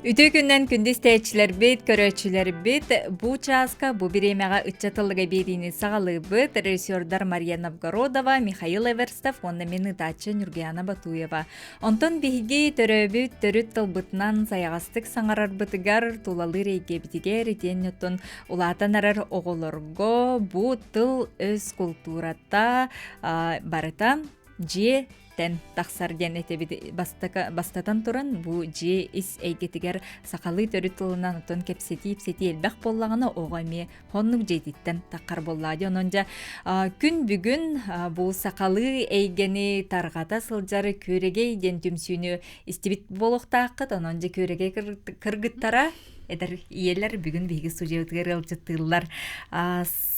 Үтүө күннэн күндү истээччилэрбит, көрөөччүлэрбит бу чааска, бу бириэмэҕэ ыччат тыллыга биэриини саҕалыыбыт. Режиссердар Мария Новгородова, Михаил Эверстов уонна мин ыытааччы Нюргуяна Батуева. Онтон биһиги төрөөбүт төрүт тылбытынан сайаҕастык саҥарарбытыгар, тулалыыр эйгэбитигэр итиэннэ оттон улаатан эрэр оҕолорго бу тыл-өс култуурата барыта дьиэ тэн тахсар диэн этэбит бастатан туран бу дьиэ ис эйгэтигэр сахалыы төрүт тылынан оттон кэпсэтии ипсэтии элбэх буоллаҕына оҕо эмиэ хоннук дьиэтиттэн таххар буоллаа дии онон дьэ күн бүгүн бу сахалыы эйгэни тарҕата сылдьар күөрэгэй диэн түмсүүнү истибит буолуохтааххыт онон дьэ күөрэгэй кыргыттара эдэр ийэлэр бүгүн биһиги студиябытыгар ыалдьыттыыллар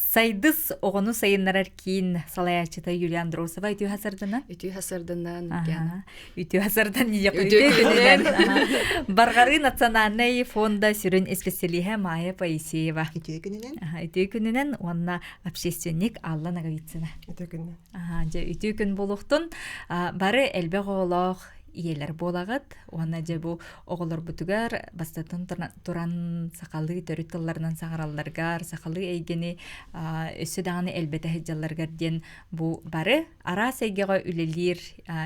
Сайдыс оҕону сайыннарар киин салайааччыта Юлия Андросова үтүө хасардынан. Үтүө хасарданан Нургиана. Үтүө хасардан үтүө күнүнэн. Барҕарыы национальнай фонда сүрүн исписэлииһэ Майя Поисеева. Үтүө күнүнэн. Үтүө күнүнэн уонна общественник Алла Ноговицына. Үтүө күнүнэн. Дьэ үтүө күн буолуохтун. Бары элбэх оҕолоох ийэлэр буолаҕыт уонна дьэ бу оҕолорбутугар бастатан туран сахалыы төрүт тылларынан саҥаралларыгар, сахалыы эйгэни өссө даҕаны элбэтэ сылдьалларыгар диэн бу бары араас эйгэҕэ үлэлиир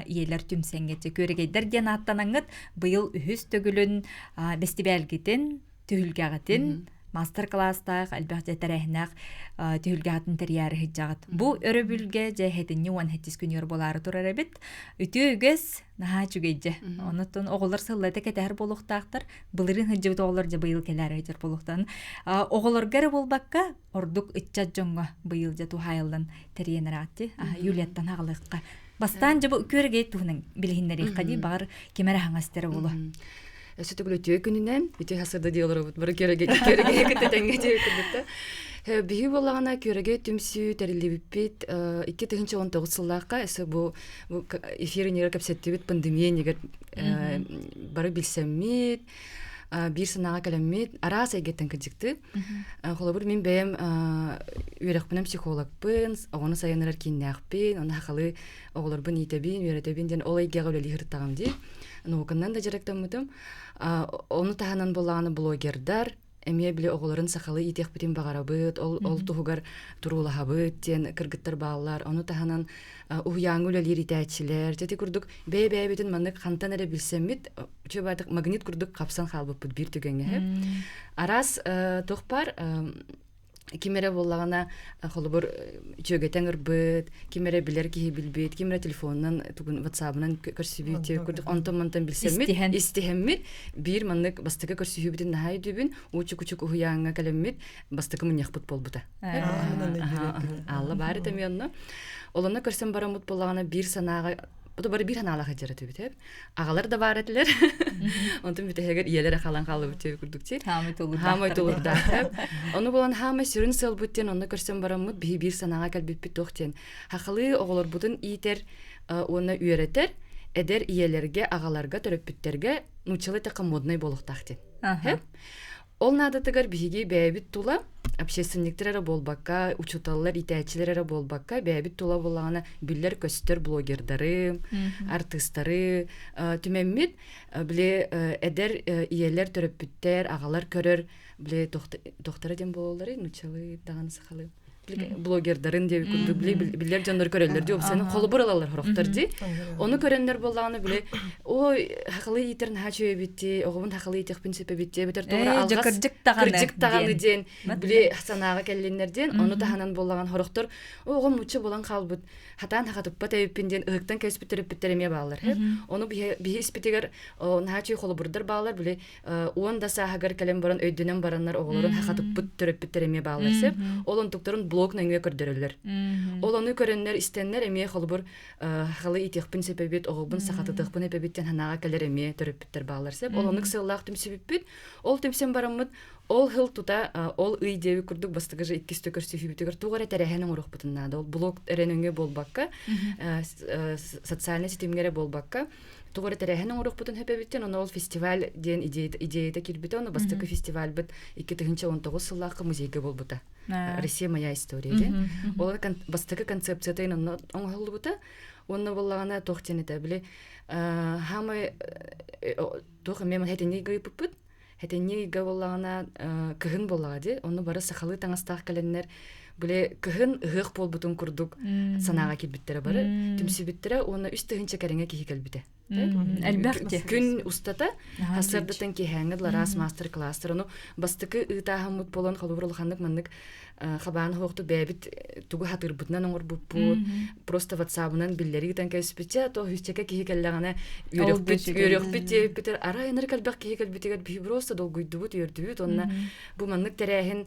ийэлэр түмсэҥҥит күөрэгэйдэр диэн ааттанаҥҥыт быйыл үһүс төгүлүн бэстибээлгитин түһүлгэҕитин мастер-класстаах элбэх дьэ тэрээһиннээх түһүлгэҕитин тэрийээри сылдьаҕыт. Бу өрөбүлгэ дьэ хэтинньи уон хэттис күнүгэр буолаары турар эбит. Үтүө үгэс наһаа үчүгэй дьэ. Онон оҕолор сыллата кэтэһэр буолуохтаахтар. Былырыын сылдьыбыт оҕолор дьэ быйыл кэлээри сылдьар буолуохтаан. Оҕолорго эрэ буолбакка, ордук ыччат дьоҥҥо быйыл дьэ туһаайыллан тэрийэн араатти. Юлияттан аҕалыахха. Бастаан дьэ бу күөрэгэй туһунан билиһиннэриэххэ дии, баҕар ким эрэ хаҥас истэрэ буолуо. Өссө төгүл үтүө күнүнэн, үтүө хасырда дии олоробут. Бары күөрэгэй күөрэгэй кытта тэҥҥэ дии курдукта. Биһи буоллаҕына күөрэгэй түмсүү тэриллибиппит 2019 сыллаахха өссө бу эфир иннигэр кэпсэттибит пандемия иннигэр бары билсэммит, биир санааҕа кэлэммит араас эйгэттэн кырдьыкты. Холобур, мин бэйэм үөрэхпинэн психологпын, оҕону сайыннарар кииннээхпин, ону хахалы оҕолорбун иитэбин, үөрэтэбин диэн ол эйгэҕэ үлэлии сырыттаҕым дии. Науканан да дьарыктаммытым. Ону таһынан буоллаҕына блогердар, эмиэ били оҕолорун сахалыы иитиэхпитин баҕарабыт, ол, ол туһугар туруулаһабыт диэн кыргыттар бааллар. Ону таһынан уһуйааҥҥа үлэлиир итээччилэр, дьэ ити курдук бэйэ-бэйэбитин маннык хантан эрэ билсэммит, үчүгэй магнит курдук хапсан хаалбыппыт биир түгэҥҥэ. Араас туох баар ким эрэ буоллаҕына холобур үчүгэтэн ырбыт, ким эрэ билэр киһи билбит, ким эрэ телефонунан тугун ватсабынан көрсүбүт курдук онтон-мантан билсэммит, истиһэммит биир маннык бастакы көрсүһүүбүтүн наһаа өйдүүбүн, уучук-учук уһуйааҥҥа кэлэммит бастакы мунньахпыт буолбута. Аалла баар этэ онно. Олонно көрсөн бараммыт буоллаҕына биир санааҕа Бу бары биир санаалаах сылдьар этибит аҕалар да баар этилэр. Онтон бүтэһигэр ийэлэрэ халан хааллыбыт диэби курдук дии. Хаамай Хаамай тулурдаахтар. Ону булан хаамай сүрүн сыалбыт диэн онно көрсөн бараммыт биһи биир санааҕа кэлбиппит туох диэн. Хахалыы оҕолорбутун иитэр уонна үөрэтэр эдэр ийэлэргэ, аҕаларга, төрөппүттэргэ нууччалыы эттэххэ моднай буолуохтаах диэн. Ол наадатыгар биһиги бэйэбит тула общественниктэр эрэ буолбакка, учууталлар, иитээччилэр эрэ буолбакка, бэйэбит тула буоллаҕына биллэр-көстөр блогердары, артыыстары түмэммит, били эдэр ийэлэр, төрөппүттэр, аҕалар көрөр, били тохтара диэн буолалларый, нууччалыы даҕаны сахалыы блогердарын диэби курдук били биллэр дьоннор көрөллөр дии опсаны холобур ылаллар хорохтор дии ону көрөннөр буоллаҕына били ой хахалы иитэр наһаа үчүгэй оҕобун хахалы иитиэхпин сөп эбит эбэтэр туора алҕас кырдьык даҕаны кырдьык даҕаны диэн били санааҕа кэллиннэр диэн ону таһынан буоллаҕын хорохтор оҕом мучча буолан хаалбыт хатаан хахатыппат эбиппин диэн ыһыктан кэбиспит төрөппүттэр эмиэ бааллар ону биһи испитигэр наһаа үчүгэй холобурдар бааллар били уон да сааһыгар кэлэн баран өйдөнөн бараннар оҕолорун хахатыппыт төрөппүттэр эмиэ бааллар сөп. Ол онтуктарын блог нөҥүө көрдөрөллөр. Ол ону көрөннөр истэннэр эмиэ холобур халы иитиэхпин сөп эбит, оҕобун сахатытыахпын сөп эбит диэн санааҕа кэлэр эмиэ төрөппүттэр бааллар сөп. Ол оннук сыаллаах түмсүбүппүт. Ол түмсэн бараммыт ол хыл тута ол ый диэбит курдук бастакы же иккис көрсүһүүбүтүгэр туох эрэ тэрээһин оҥоруохпутун наада. Ол блог эрэ нөҥүө буолбакка, социальнай ситимҥэ эрэ буолбакка, тугу эрэ тэрээһин оҥоруохпутун сөп эбиттэн, ону ол фестиваль диэн идеята киирбитэ, ону бастакы фестивальбыт 2019 сыллаахха музейга буолбута. Россия моя история диэн. Ол бастакы концепцията онно оҥоһуллубута. Уонна буоллаҕына туох диэн этэ, били хаамай туох эмиэ хэтинни гыйпыппыт. Хэтинньи ыйга буоллаҕына кыһын буоллаҕа дии. Онно бары сахалыы таҥастаах кэлэннэр били кыһын ыһыах буолбутун курдук санааҕа киирбиттэрэ бары түмсүбүттэрэ уонна 3000 кэриҥэ киһи кэлбитэ. Элбэх ти. Күн устата хасыардatan киэһээҥҥэ дылараас мастер-класстар ону бастакы ыытааһыммыт буолан холобур улаханнык маннык хабаан хоохту бэйэбит тугу хатыырбытынан оҥорбуппут просто ватсабынан биллэрии ыытан кэбиспитчэ то үсчэкэ киһи кэллэҕинэ үөрөхпүт үөрөхпүт диэбиппитэр арай ынырык элбэх киһи кэлбитигэр биһи просто долгуйдубут үөрдүбүт уонна бу маннык тэрээһин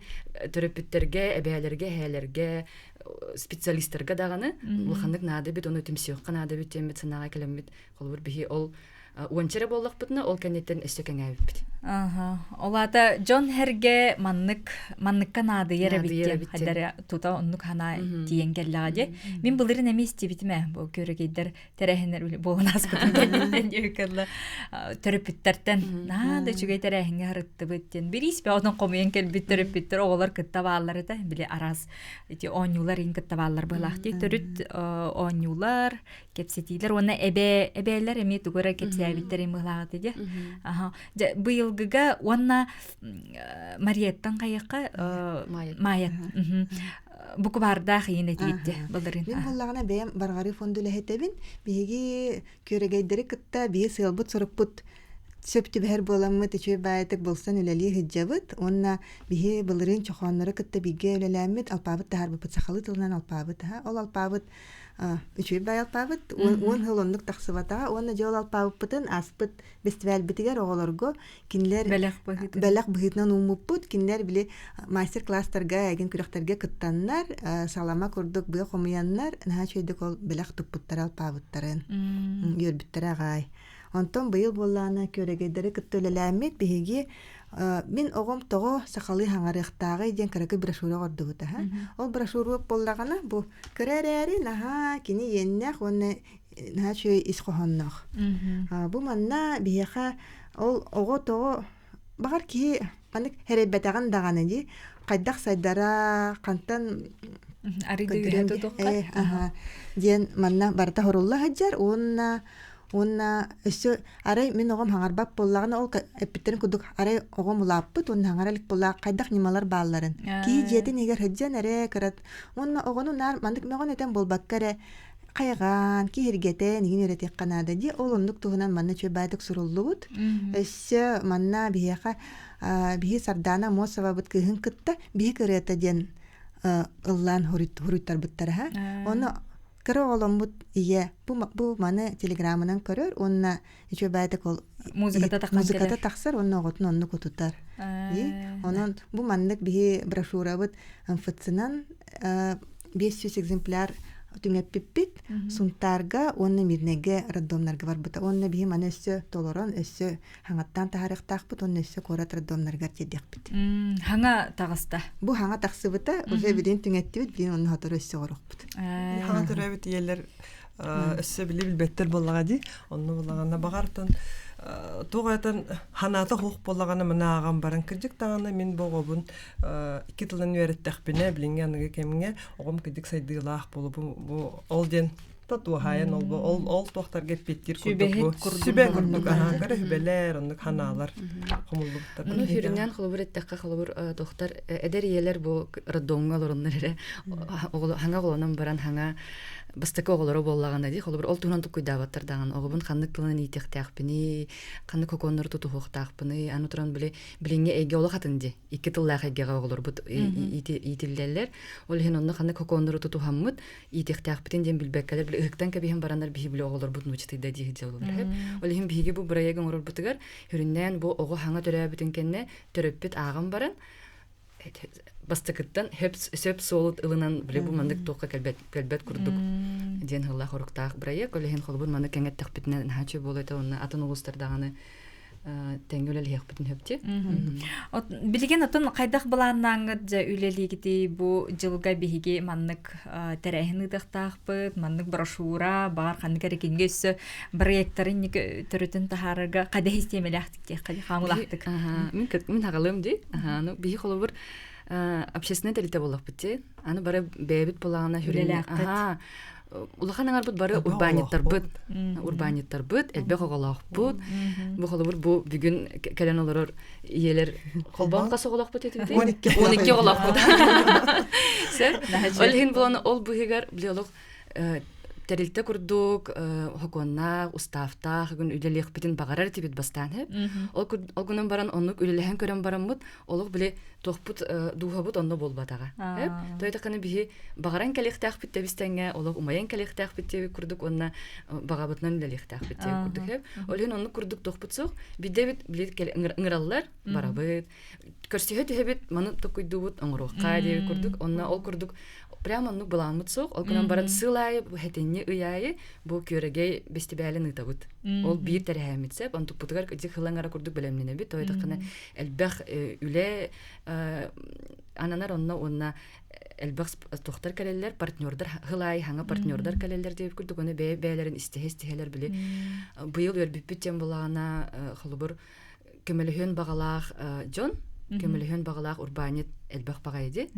төрөппүттэргэ эбээлэргэ эһээлэргэ специалистарга даҕаны улаханнык наада эбит ону түмсүөххэ наада эбит диэммит санааҕа кэлэммит холобур биһи ол уонча эрэ буоллахпытына ол кэнниттэн өссө кэҥээбиппит. Аха. Ол аата дьон хэргэ маннык манныкка наадыйар эбит диэн хайдары тута оннук ханаа тиийэн кэллэҕэ дии. Мин былырын эмиэ истибитим ээ бу көрөгейдер тэрээһиннэр буолан ааспытын кэнниттэн диэбиккэ төрөппүттэртэн наада үчүгэй тэрээһиҥҥэ сырыттыбыт диэн бирииспэ онон хомуйан кэлбит төрөппүттэр оҕолор кытта бааллар этэ били араас ити оонньуулар иин кытта бааллар быһалаах дии төрүт оонньуулар кэпсэтиилэр уонна эбээ эбээлэр эмиэ тугу эрэ кэпсээбиттэр им быһалаах дии аха дьэ быйылгыга уонна Марияттан хайыахха Майя букубаардаах иин этигитте былырын Мин буоллаҕына бэйэм Барҕарыы фонду үлэһитэбин. Биһиги күөрэгэйдэри кытта биир сыалбыт сорукпут сөп түбэһэр буоламмыт үчүгэй баайытык булсан үлэлии сылдьабыт уонна биһи былырыын чохооннору кытта бииргэ үлэлээммит алпаабыт таһаарбыппыт сахалыы тылынан алпаабыт ол алпаабыт үчүгэй баай алпаабыт 10 сыл оннук тахсыбатаҕа уонна дьэ ол алпаабыппытын ааспыт бэстибээлбитигэр оҕолорго кинилэр бэлэх быһыытынан ууммуппут кинилэр били мастер-класстарга эгин күрэхтэргэ кыттаннар салама курдук быа хомуйаннар наһаа үчүгэйдик ол бэлэх туппуттара алпаабыттарын үөрбүттэрэ аҕай онтон быйыл буоллаҕына күөрэгэйдэри кытта үлэлээммит биһиги мин оҕом тоҕо сахалыы хаҥарыахтааҕый диэн кыракый брошюра оҥордубут аха ол брошюра буоллаҕына бу кыра эрээри наһаа кини иэннээх уонна наһаа үчүгэй ис хоһоонноох. Бу манна биһиэхэ ол оҕо тоҕо баҕар киһи маннык сэрэйбэтэҕин даҕаны дии хайдах сайдара хантан диэн манна барыта хорулла сылдьар уонна уонна өссө арай мин оҕом хаҥарбат буоллаҕына ол эппиттэрин курдук арай оҕом улааппыт уонна хаҥара илик буоллаҕа хайдах ньымалар баалларын киһи дьиэтин иһигэр сылдьан эрэ кырат уонна оҕону наар маннык мөҕөн этэн буолбакка эрэ хайҕаан, киһиргэтэн игин үөрэтиэххэ наада дии. Ол оннук туһунан манна үчүгэй баайдык суруллубут. Өссө манна биһиэхэ биһи Сардаана Амосовабыт кыыһын кытта биһи кырыата диэн ыллаан хуруйтарбыттара. Ону кыра оҕоломмут ийэ бу, бу маны телеграммынан көрөр уонна үчүгэй баайдык ол музыката тахсар уонна оҕотун оннук утутар. Онон бу маннык биһи брошюрабыт МФЦ-нан 500 экземпляр түҥэппиппит Сунтаарга уонна Мирнэйгэ роддомнарга барбыта. Уонна биһи маны өссө толорон, өссө хаҥаттаан таһаарыахтаахпыт уонна өссө куорат роддомнарыгар тиэрдиэхпит. Хаҥа таҕыста. Бу хаҥа тахсыбыта, уже билин түҥэттибит, билин онно сотору өссө оҥоруохпут. Хаҥа төрөөбүт ийэлэр өссө били билбэттэр буоллаҕа дии. Онно буоллаҕына баҕартан туох этэн ханаата хуох буоллаҕына мына ааҕан баран кырдьык даҕаны мин бу оҕобун икки тылын үөрэттэхпинэ билиҥҥи аныгы кэмҥэ оҕом кырдьык сайдыылаах буолу бу ол диэн татуоһайан ол ол ол туохтарга эппиэттиир курдук бу сүбэ курдук аһаа кэрэ сүбэлэр оннук ханаалар хомуллубуттар Ону хүрүнэн холобур эттэххэ холобур тохтар эдэр ийэлэр бу роддомҥа олороннор эрэ хаҥа оҕолонон баран хаҥа бастакы оҕолоро буоллаҕына дии холобур ол туһунан туккуйдаабаттар даҕаны оҕобун ханнык тылынан иитиэхтээхпиний ханнык хокуоннары тутуһуохтаахпыный аны туран били билиҥҥи эйгэ олох атын дии икки тыллаах эйгэҕэ оҕолорбут иитиллэллэр ол иһин онно ханнык хокуоннары тутуһаммыт иитиэхтээхпитин диэн билбэккэлэр били ыһыктан кэбиһэн бараннар биһи били оҕолорбут нуучатыйда дии сылдьаллар ол иһин биһиги бу бырайыак оҥорорбутугар сүрүннээн бу оҕо хаҥа төрөөбүтүн кэннэ төрөппүт ааҕан баран бастакыттан сөп суолут ылынан били бу маннык туохха кэлбэт кэлбэт курдук диэн хыллаах оруктаах бырайыак ол иһин холобур маны кэҥэттэхпитинэ наһаа үчүгэй буолуо этэ уонна атын улуустар даҕаны тэҥҥэ үлэлэһиэхпитин сөп дии. Билигин отон хайдах былааннааҥҥыт дьэ үлэлиигитий бу дьылга биһиги маннык тэрээһин ыытыахтаахпыт, маннык брошюра, баар ханнык эрэ кинигэ өссө проекттарын төрүтүн таһаарарга хайдах систиэмэлээхтик диэххэ хаамылаахтык. Мин мин хагалыам дии. Ну биһи холобур общественный тэрилтэ буоллахпыт дии. Аны бары бэйэбит булаҕына үлэлээхпит. Улахан аҥарбыт бары урбаанньыттарбыт, урбаанньыттарбыт, элбэх оҕолоохпут. Бу холобур бу бүгүн кэлэн олорор ийэлэр холбоон хас оҕолоохпут этибитий? 12 оҕолоохпут. Сөп. Ол иһин буолан ол быһыгар били олох тэрилтэ курдук хокуоннаах, устаафтаах күн үлэлиэхпитин баҕарар этибит бастаан хэп. Ол ол гынан баран оннук үлэлэһэн көрөн бараммыт олох били туохпут дууһабыт онно буолбатаҕа. Хэп. Тойтаханы биһи баҕаран кэлиэхтээхпит тэбис-тэҥҥэ олох умайан кэлиэхтээхпит диэбит курдук уонна баҕабытынан үлэлиэхтээхпит диэбит курдук хэп. Ол иһин оннук курдук туохпут суох. Биирдэ били ыҥыраллар, барабыт. Көрсүһэ түһэбит, маны токуйдуубут, оҥоруохха диэбит курдук. Онно ол курдук прямо оннук былааммыт суох. Ол гынан баран сыл аайы бу хэтинни ый аайы бу күөрэгэй бэстибээлин ыытабыт. Ол биир тэрээһиммит сөп. Онтукпутугар ити хылаҥара курдук бэлэмнэнэбит. Тойтаххына элбэх үлэ ананар онно уонна элбэх тохтор кэлэллэр, партнердар хыл аайы хаҥа партнердар кэлэллэр диэбит курдук оны бэйэ бэйэлэрин истиһэ-истиһэлэр били быйыл үөрбүппүт диэн булаана холобур көмөлөһүөн баҕалаах дьон көмөлөһүөн баҕалаах урбаанньыт элбэх баҕайы ди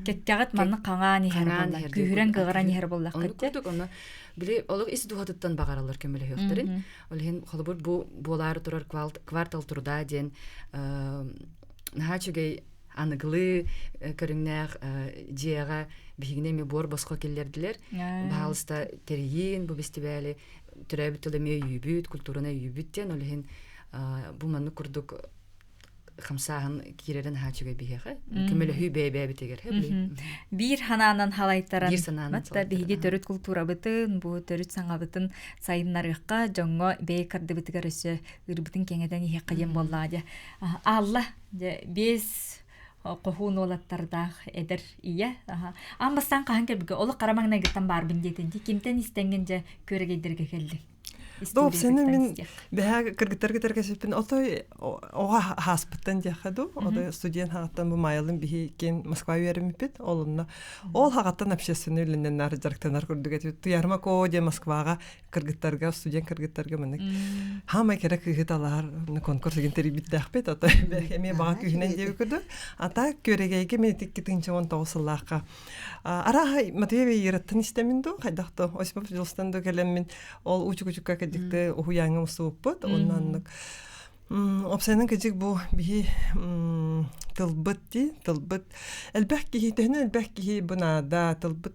Кэккэҕит манны хаҥаан иһэр буолла күүһүрэн кыҕыран иһэр буоллаххыт курдук ону били олох ис дууһатыттан баҕараллар көмөлөһүөхтэрин ол иһин холобур бу буолаары турар квартал труда диэн наһаа үчүгэй аныгылыы көрүҥнээх дьиэҕэ биһигини эмиэ буор босхо киллэрдилэр. Баһаалыста тэрийиин бу бэстибээли төрөөбүт тыл эмиэ өйүүбүт, культураны өйүүбүт диэн ол иһин бу маннык курдук хамсааһын киирэрин наһаа үчүгэй биһиэхэ. Көмөлөһүү бэйэ-бэйэбитигэр. Биир ханаанан халайтаран батта биһиги төрүт култуурабытын, бу төрүт саҥабытын сайыннарыахха, дьоҥҥо бэйэ кардыбытыгар өссө ырбытын кэҥэтэн иһиэххэ диэн буоллаҕа дьэ. Алла дьэ биэс хоһуун уолаттардаах эдэр ийэ. Аан бастаан хаһан кэлбиккэ олох хара маҥнайгыттан баарбын диэтин дии. Кимтэн истэҥҥин дьэ күөрэгэйдэргэ кэллиҥ? Доопсаны мин бэһэ кыргыттар кытар кэсиппин отой оҕо хааспыттан диэххэ дуу отой студент хаҕаттан бу Майалын биһи кин Москва үөрэммиппит ол онно ол хаҕаттан общественный үлэннэн наар дьарыктанар курдук этибит Туярма Ко диэн Москваҕа кыргыттарга студент кыргыттарга маннык хаамай кэрэ кыыһы талаһар конкурс игин тэрийбиттээхпит ото эмиэ баҕа күүһүнэн диэби курдук ата күөрэгэйгэ мен икки тыһыынча он тоҕус сыллаахха арааһа Матвеева Ираттан истэмин дуу хайдах то Осипов Дьулустан дуу кэлэммин ол учук-учукка кэдикти уһуйааҥҥа мустубуппут онно оннук Опсайынан кыдьык бу биһи тылбыт дии, тылбыт элбэх киһи төһөнөн элбэх киһи бу наада, тылбыт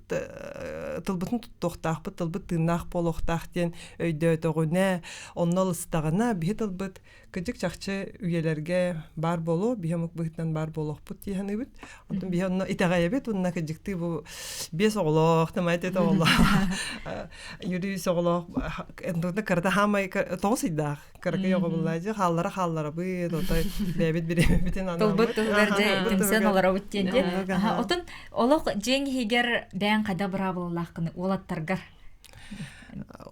тылбытын туттуохтаахпыт, тылбыт тыыннаах буолуохтаах диэн өйдөөтөҕүнэ, онно ылыстаҕына биһи тылбыт кыдьык чахчы үйэлэргэ баар буолуо, биһи омук быһыытынан баар буолуохпут дии саныыбыт. Онтон биһи онно итэҕэйэбит уонна кыдьыктыы бу биэс оҕолоох, тамай тет оҕолоох, юрий оҕолоох, кырата хаамай тоҕус ыйдаах кыракый оҕо буллаажы хааллара хаалларабыт отой бэйэбит бириэмэбитин тылбыт туһугар дьэ түмсэн олоробут диэн дьэ отон олох дьиэҥ иһигэр бэйэҥ хайда быраабылалааххыны уолаттаргар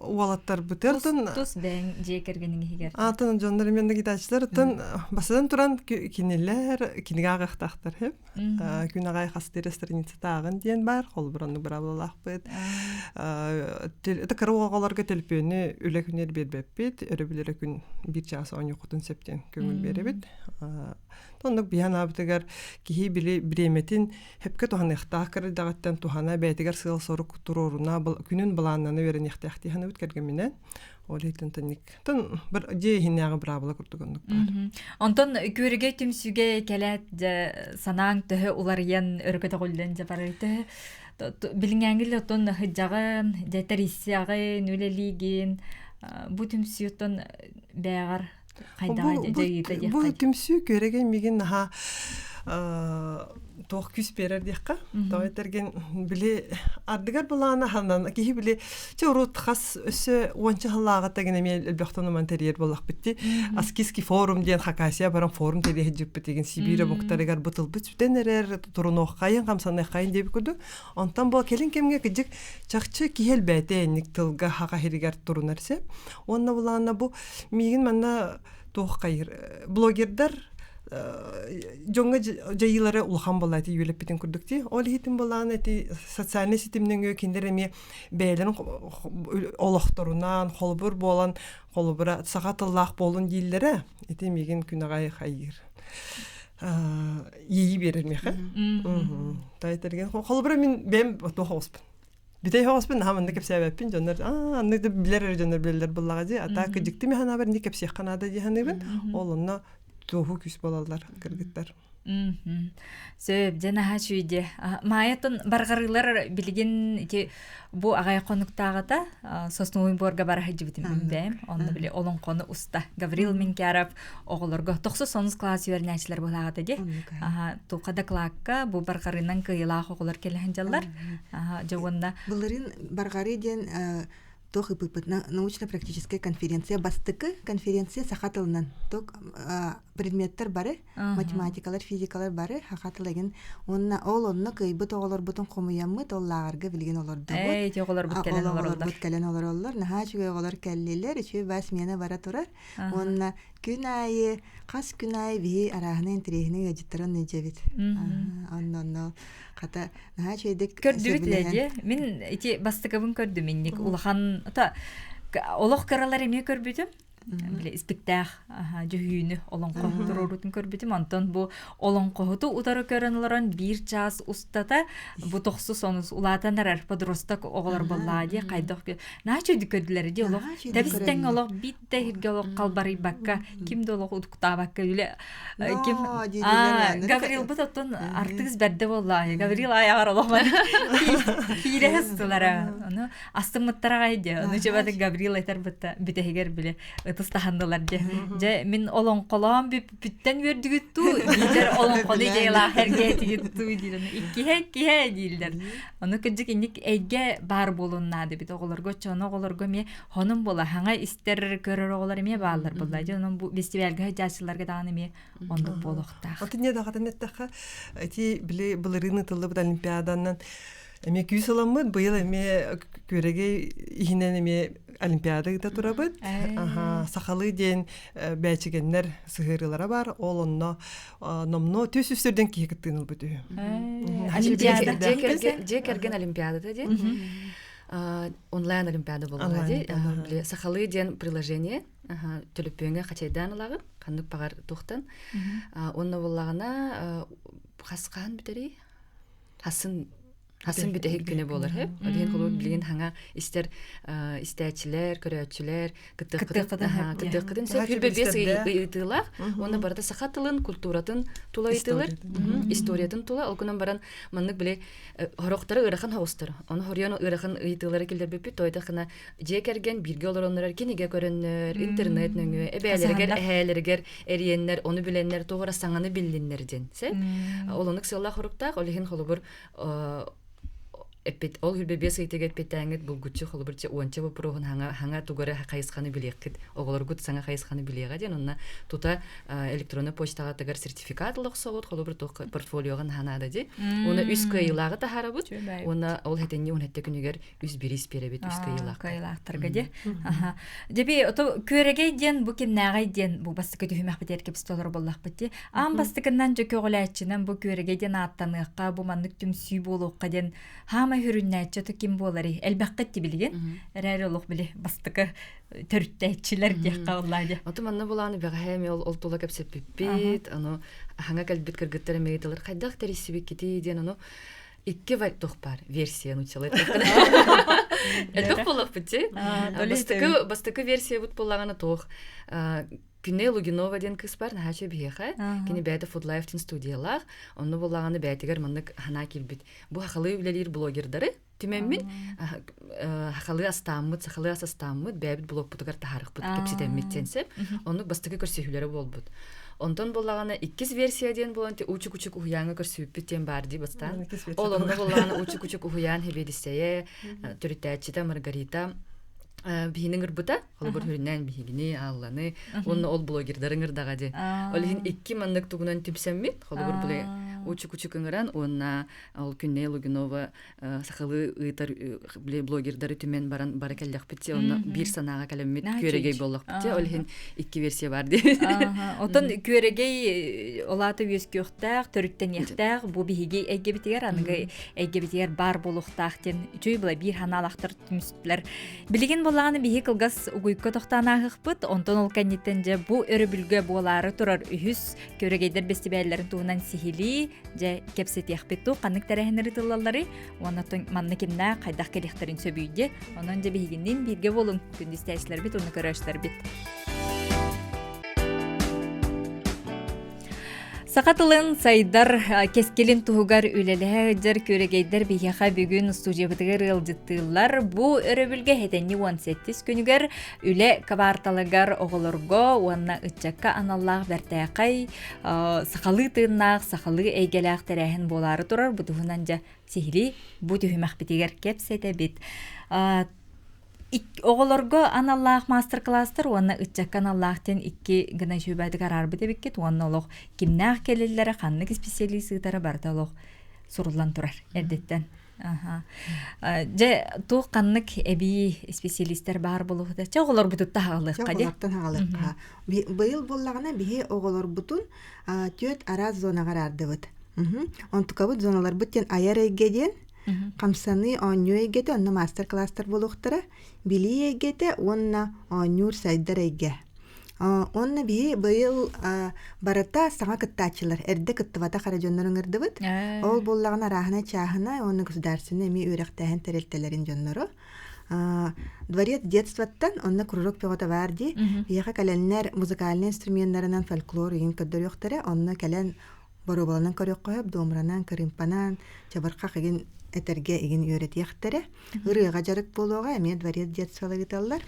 уолаттарбытыгар тус бэйэҥ дьиэ кэргэниҥ иһигэр атын дьоннор именно гитачылар оттон басынан туран кинилэр кинигэ ааҕыахтаахтар хэп Күн аҕай хастыыр страницатааҕын диэн баар, холобур оннук быраабылалаахпыт. Это кыра оҕолорго төлөпүөнү үлэ күнүгэр биэрбэппит, өрөбүл эрэ күн биир чаас оонньуоххутун сөп диэн көҥүл биэрэбит. Оннук биһи анаабытыгар киһи били бириэмэтин сөпкө туһаныахтаах кырырдаҕыттан туһана бэйэтигэр сыал-сорук туруоруна күнүн былааннана үөрэниэхтээх дии саныыбыт кэргэмминэн. Ол иһин тонник Тон бір дьиэ иһинээҕи быраабыла курдук оннук баар. Онтон күөрэгэй түмсүүгэ кэлээт дьэ санааҥ төһө уларыйан өрө көтөҕүллэн дьэ барый төһө билиҥээҥҥил оттон сыдьаҕын дьэ тэрийсэҕин үлэлиигин бу түмсүү оттон бээҕэр хайдаҕа дьайыыта диэххэ бу түмсүү күөрэгэй мигин наһаа туох күүс биэрэр диэххэ. Тоҕо этэргин били ардыгар былаана ханан киһи били чэ урут хас өссө уонча сыллааҕыта гин эмиэ элбэхтэн уман тэрийэр буоллахпыт дии. Аскиски форум диэн Хакасия баран форум тэрийэ сылдьыппыт игин Сибиир омуктарыгар бу тылбыт сүтэн эрэр турунуоххайын хамсаныаххайын диэбит курдук. Онтон бу кэлин кэмҥэ кыдьык чахчы киһи элбээтэ инник тылга хаха иһигэр турунар сеп. Уонна булаана бу миигин манна туох хайыр блогердар дьоҥҥо дьайыылара улахан буолла ити үөлэппитин курдук дии. Ол иһитин булаан ити социальнай ситимнэҥҥэ кинилэр эмиэ бэйэлэрин олохторунан холобур буолан холобура саха тыллаах буолун дииллэрэ. Ити миигин күн аҕай хайыыр. Иэйии биэрэр миэхэ. Тайтэрген холобура мин бэйэм туох оҕуспун. Бүтэй хоҕоспун наһаа манна кэпсээбэппин дьоннор аа аннык да билэр эрэ дьоннор билэллэр буоллаҕа дии. А так кыдьыктыы мин санаабар инник кэпсиэххэ наада дии саныыбын. Ол онно туоһу күүс буолаллар кыргыттар. Сөп, дьэ наһаа үчүгэй. Маайатын барҕарыылар билигин ити бу аҕай хонуктааҕыта Сосновый Борга бара сылдьыбытым бэйэм. Онно били олоҥхону уста Гаврил Минкяров оҕолорго тохсус онус класс үөрэнээччилэр буолааҕыта дии. Туха докладка бу барҕарыынан кыайыылаах оҕолор кэлэ сылдьаллар. Дьэ уонна Былырыын барҕарыы диэн туох ыпыппыт научно-практическая конференция бастакы конференция саха тылынан туох предметтэр бары математикалар физикалар бары саха тыла игин уонна ол онно кыайбыт оҕолорбутун хомуйаммыт ол лааҕырга билигин олордобут Эй, ити оҕолорбут кэлэн олороллор. оҕолорбут кэлэн олороллор наһаа үчүгэй оҕолор кэллилэр үчүгэй баа смена бара турар уонна күн аайы хас күн аайы биһи арааһына интэриэһинэй ыалдьыттарын илдьэбит онно онно хата наһаа үчүгэйдик Көрдүбүт лэдьэ. Мин ити бастакыбын көрдүм инник улахан олох кыралар эмиэ көрбүтүм. Били испиктээх дьүһүйүүнү олоҥхо туруорутун көрбүтүм. Онтон бу олоҥхоһуту утары көрөн олорон биир чаас устата бу тохсус онус улаатан эрэр подросток оҕолор буоллаа дии хайдах наһаа үчүгэй көрдүлэр дии олох тэбис-тэҥ олох биир да иһиргэ олох халбарыйбакка ким да олох утуктаабакка үлэ ким Гаврилбыт оттон артыыс бэрдэ буолла Гаврил айаҕар олох киирэ сылара ону астыммыттара аҕай дьэ ону чебаты Гаврил этэр бытта бүтэһигэр биле ытыс таһыннылар дьэ дьэ мин олоҥхолоон бүппүттэн үөрдүгүт туу дииллэр олоҥхону идеялаах эргээтигит туу диир иккиһэ иккиһэ дииллэр ону кырдьык инник эйгэ баар буолуон наада эбит оҕолорго оччону оҕолорго эмиэ Хонун буола хаҥа истэр көрөр оҕолор эмиэ бааллар буолла. Дьэ онон бу фестивальга сылдьааччыларга даҕаны эмиэ оннук буолуохтаах. Оту не даҕатын эттэххэ, ити били былырыын ытыллыбыт олимпиаданан эмиэ күүс ыламмыт, быйыл эмиэ күөрэгэй иһинэн эмиэ олимпиада ыыта турабыт. Аха, сахалыы диэн бээчигэннэр сыһыарыылара бар. Ол онно номнуо түс үстэрдэн киһи кыттыын ылбыт үһү. Олимпиада. Дьиэ кэргэн олимпиадата диэн. Онлайн олимпиада буолуоҕа дии. Сахалыы диэн приложение төлөпүөҥҥэ хачайдаан ылаҕын, ханнык баҕар туохтан. Онно буоллаҕына хас хаһан бүтэрий? Хасын хасын бүтэһик күнэ буолар һэ. Ол иһин холобур билигин хаҥа истэр истээччилэр, көрөөччүлэр кыттыаххытын сөп. 25 ыйытыылаах. Уонна барыта саха тылын, культуратын тула ыйытыылар, историятын тула. Ол гынан баран маннык били Хорохторо ыарахан соҕустар. Ону хоруйан ыарахан ыйытыылары киллэрбиппит тойдохына дьиэ кэргэн бииргэ олороннор кинигэ көрөннөр, интернет нөҥүө, эбээлэригэр, эһээлэригэр эриэннэр, ону билэннэр туох эрэ саҥаны биллиннэр диэн. Сеп? Ол оннук сыаллаах хоруктаах, ол иһин холобур эппит ол хүрбэ биэс ыйтыга эппиттээҥҥит булгуччу холобур уонча боппуруоһун хаҥа хаҥа тугары хайысханы билиэххит оҕолоргут саҥа хайысханы билиэҕэ диэн онно тута электронный почтаҕа тыгар сертификат ылохсоҕут холобур туох портфолиоҕа наһаа наада дии уонна үс кыайыылааҕы таһаарабыт уонна ол хэтинни уон хэттэ күнүгэр үс бириис биэрэбит үс кыайыылаах кыайыылаахтарга дии аха дьэби ото күөрэгэй диэн бу кимнээҕэй диэн бу бастакы түһүмэхпит эркэпсит олоро буоллахпыт дии аан бастакыннан дьэ көҕүлээччинэн бу күөрэгэй диэн ааттаныахха бу маннык түмсүү буолуохха диэн хаамай хүрүннээччи ото ким буоларый элбэххит ти билигин эрээри олох били бастакы төрүттээччилэр диэххэ буоллаа дии. Оту манна булааны бэҕэһээ эмиэ ол тула кэпсэппиппит, ону хаҥа кэлбит кыргыттар эмиэ ыйыталар хайдах тэрийсибиккитий диэн ону икки туох баар версия нуччалыы Элбэх буоллахпыт дии. Бастакы бастакы версиябыт буоллаҕына туох Күннэй Лугинова диэн кыыс бар наһаа биһиэхэ. Кини бэйэтэ Food Life диэн студиялаах. Онно буоллаҕына бэйэтигэр маннык санаа киирбит. Бу хахалыы үлэлиир блогердары Түмэммин сахалыы астааммыт, сахалыы ас астааммыт, бэйэбит блогпутугар таһаарыахпыт, кэпсэтэммит диэн сөп. Оннук бастакы көрсүһүүлэрэ буолбут. Онтон буоллаҕына иккис версия диэн буолан учук-учук уһуйааҥҥа көрсүбүппүт диэн баар дии бастаан. Ол онно буоллаҕына учук-учук уһуйаан сэбиэдиссэйэ, төрүттээччитэ Маргарита биһини ыҥырбыта холобур хүрүннээн биһигини аалланы уонна ол блогердары ыҥырдаҕа дии ол иһин икки маннык тугунан түмсэммит холобур били учук-учук ыҥыран уонна ол Күннэй Лугинова сахалыы ыытар блогердары түмэн баран бары кэллэхпит те онно биир санааҕа кэлэммит күөрэгэй буоллахпыт те ол иһин икки версия бар дии Отон күөрэгэй олаата үөскүөхтээх төрүттэниэхтээх бу биһиги эйгэбитигэр аныгы эйгэбитигэр баар буолуохтаах диэн үчүгэй була биир ханаалахтар түмүстүлэр билигин буоллаҕына биһи кылгас угуйка тохтоон ааһыахпыт онтон ол кэнниттэн дьэ бу өрөбүлгэ буолаары турар үһүс күөрэгэйдэр бэстибээллэрин туһунан сиһилии. Дьэ, кэпсэтиэхпит ту ханнык тэрээһиннэр ыытыллаллары уонна манна кимнээх хайдах кэлиэхтэрин сөбүй Онон дьэ биһигинниин бииргэ буолуҥ, күндү истээччилэрбит уонна көрөөччүлэрбит. Саха тылын сайдар кэскилин туһугар үлэлэһэ сылдьар күөрэгэйдэр биһиэхэ бүгүн студиябытыгар ыалдьыттыыллар. Бу өрөбүлгэ хэтэнньи 18 күнүгэр үлэ кварталыгар оҕолорго уонна ыччакка аналлаах бэртээхэй сахалыы тыыннаах, сахалыы эйгэлээх тэрээһин буолаары турар. Бу туһунан дьэ сиһилии бу түһүмэхпитигэр кэпсэтэбит. Оҕолорго аналлаах маастар-кылаастар уонна ыччакка аналлаах диэн икки гына үчүгэйдик араарбыт эбиккит уонна олох кимнээх кэлэллэрэ, ханнык исписэлиис ыытара барыта олох суруллан турар эрдэттэн. Дьэ, туох ханнык эбии исписэлиистэр баар буолуохта? Чэ, оҕолорбутуттан хаалыахха дии. Оҕолортон хаалыахха. Быйыл буоллаҕына биһи оҕолорбутун түөрт араас зонаҕа араардыбыт. Онтукабыт зоналарбыт диэн айар эйгэ диэн Хамсаныы оонньуу эйгэтэ онно маастар-кылаастар буолуохтара, билии эйгэтэ уонна оонньуур сайдар эйгэ. Уонна биһи быйыл барыта саҥа кыттааччылар, эрдэ кыттыбатах эрэ дьоннор ыҥырдыбыт. Ол буоллаҕына арааһынай чааһынай уонна государственнай эмиэ үөрэхтээһин тэрилтэлэрин дьонноро. Дворец детствоттан онно кружок бөҕөтө баар дии. Биһиэхэ кэлэннэр музыкальнай инструменнарынан фольклор игин көрдөрүөхтэрэ. Онно кэлэн Боруобаланан көрүөххэ сөп, домранан, кырыымпанан, чабырҕах игин этэргэ игин үөрэтиэхтэрэ. Ырыаҕа дьарык буолуоҕа, эмиэ дворец детства ыыталлар.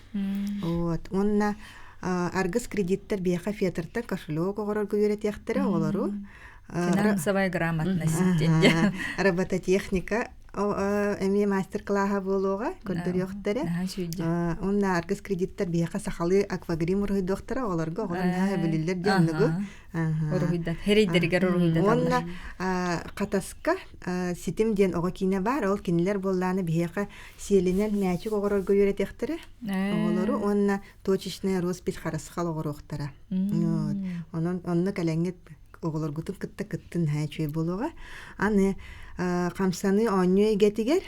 Вот. Уонна аргыс кредиттэр биһиэхэ фетртан кошелек оҕорорго үөрэтиэхтэрэ оҕолору. Финансовая грамотность. Робототехника эмиэ мастер-класса буолуоҕа, көрдөрүөхтэрэ. Уонна аргыс кредиттэр биһиэхэ сахалыы аквагрим уруһуйдуохтара оҕолорго, оҕолор наһаа сөбүлүүллэр диэн оннугу. Уруһуйдат, хэрийдэригэр уруһуйдаталлар. Уонна Хатаска Ситим диэн оҕо киинэ баар, ол кинилэр буоллааны биһиэхэ сиэлинэн мээчик оҕорорго үөрэтиэхтэрэ оҕолору уонна точечная роспись харысхал оҕоруохтара. Онон онно кэлэҥҥит оҕолоргутун кытта кыттын наһаа үчүгэй буолуоҕа. Аны хамсаныы оонньуу эйгэтигэр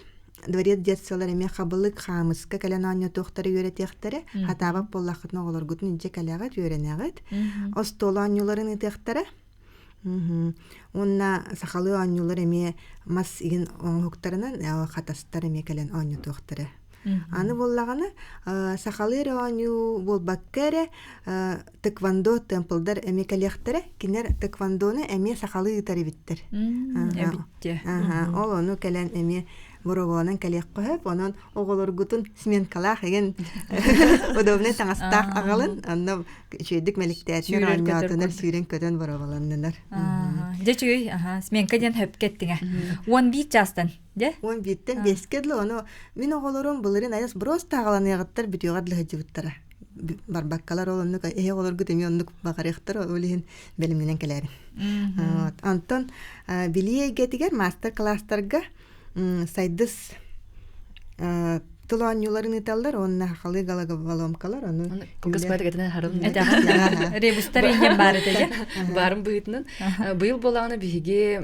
дворец детстволар эмиэ хабылык, хаамыска кэлэн оонньотуохтара, үөрэтиэхтэрэ. Хатаабат буоллаххытына оҕолоргутун илдьэ кэлэҕит, үөрэнэҕит. Остуол оонньууларын ыытыахтара. Уонна сахалыы оонньуулар эмиэ мас игин оҥоһуктарынан хатастар эмиэ кэлэн оонньотуохтара. Аны буоллаҕына сахалыы эрэ оонньуу буолбакка эрэ тэквондо темплдар эмиэ кэлиэхтэрэ. Кинилэр тэквондону эмиэ сахалыы ыытар эбиттэр. Эбиттэ. Ол ону кэлэн эмиэ боруобаланан кэлиэххэ сөп. Онон оҕолоргутун сменкалаах игин удобнай таҥастаах аҕалын. Онно үчүгэйдик мэликтээтинэр, оонньоотунар, сүүрэн-көтөн боруобаланнынар. Дьэ үчүгэй, сменка диэн хөпкө эттиҥэ. 11 чаастан дьэ? 11-тэн 5-кэ дылы. Ону мин оҕолорум былырыын айас просто аҕаланыаҕыттар бүтүөҕэр дылы сылдьыбыттара. Барбаккалар ол оннук эһи оҕолоргут эмиэ оннук баҕарыахтар ол иһин бэлэмнэнэн кэлээрин. Онтон билии эйгэтигэр маастар-кылаастарга сайдыс тыл оонньууларын ыыталлар уонна сахалыы головоломкалар ону кылгас баатыгатынан харым ребустар инньэн баар этэ баарым быһыытынан быйыл буолаҕына биһиги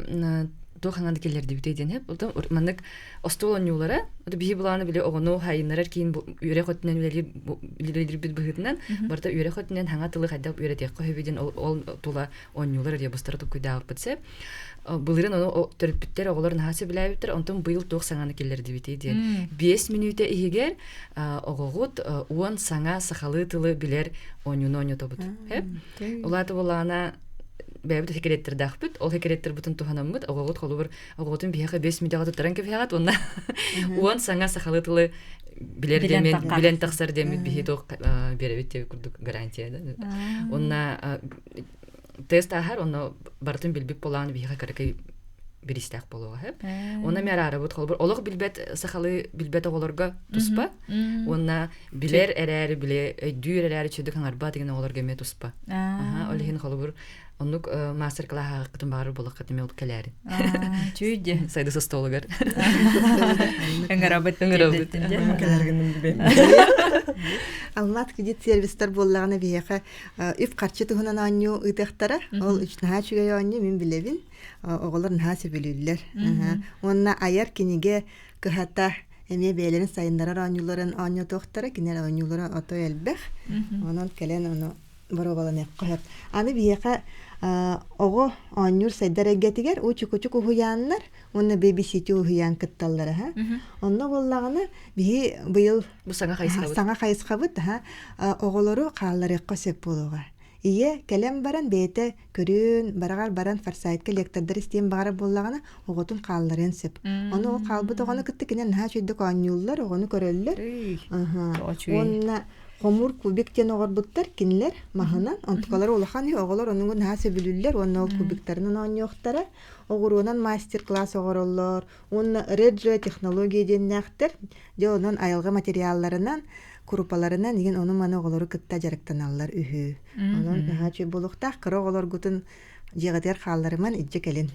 туох хаҥан кэллэрдибитий диэн хэп отон маннык остуол оонньуулара биһи булааны били оҕону хайыннарар киин үөрэх өттүнэн үлэлиирбит быһыытынан барыта үөрэх өттүнэн хаҥа тылы хайдах үөрэтиэххэ сөбүй диэн ол тула оонньуулар ребустары толкуйдаабыппыт сөп былырын ону төрөппүттэр оҕолор наһаа сөбүлээбиттэр онтон быйыл туох саҥаны киллэрдибитий диэн 5 мүнүүтэ иһигэр оҕоҕут 10 саҥа сахалыы тылы билэр оонньууну оонньотобут улаата буолаана бэйэбит хекереттэрдаахпыт ол хекереттербутун туһанаммыт оҕоҕут холобур оҕоҕутун биһиэхэ 5 мүнүүтэҕэ туттаран кэбиһэҕит уонна 10 саҥа сахалыы тылы билэр диэммит билэн тахсар диэммит биһи туох биэрэбит диэбит курдук гарантия да уонна тест ааһар онно барытын билбит буолаан биһиэхэ кыракый бириистээх буолуоҕа сөп уонна эмиэ араарабыт холобур олох билбэт сахалыы билбэт оҕолорго туспа уонна билэр эрээри билэ өйдүүр эрээри чөдүк хаҥарбат деген оҕолорго эмиэ туспа ол иһин холобур оннук мастер класс баҕарар буолаххыт эмиэ ол кэлээрин Чүйдэ. Сайдыс остуолугар. Ыҥырабыт. Ыҥырабыт. Алмат кредит сервистар буоллаҕына биһиэхэ үп-харчы туһунан оонньуу ыытыахтара. Ол наһаа үчүгэй оонньуу мин билэбин. Оҕолор наһаа сөбүлүүллэр. Уонна айар кинигэ кыһата эмиэ бэйэлэрин сайыннарар оонньууларын оонньотуохтара. Кинилэр оонньуулара отой элбэх. Онон кэлэн ону боруобаланыахха сөп. Аны биһиэхэ Оҕо оонньуур сайдар эйгэтигэр уу-чукучук уһуйааннар уонна Baby City уһуйаан кытталлар аха. Онно буоллаҕына биһи быйыл Бу саҥа хайысхабыт. Саҥа хайысхабыт аха оҕолору хаалларыахха сөп буолуоҕа. Ийэ кэлэн баран бэйэтэ көрүөн, бараҕар баран форсайтка лектордар истиэн баҕарар буоллаҕына оҕотун хаалларыан сөп. Ону ол хаалбыт оҕону кытта кинилэр наһаа үчүгэйдик оонньууллар, оҕону көрөллөр. Уонна хомуур кубик диэн оҕорбуттар кинилэр маһынан. Онтукалара улахан үһү, оҕолор онугу наһаа сөбүлүүллэр уонна ол кубиктарынан оонньуохтара. Оҕуруонан мастер-класс оҕороллор уонна Реджо технология диэннээхтэр. Дьэ онон айылҕа материалларынан, курупаларынан игин ону-маны оҕолору кытта дьарыктаналлар үһү. Онон наһаа үчүгэй буолуохтаах. Кыра оҕолоргутун дьиэҕитигэр хаалларыман илдьэ кэлин.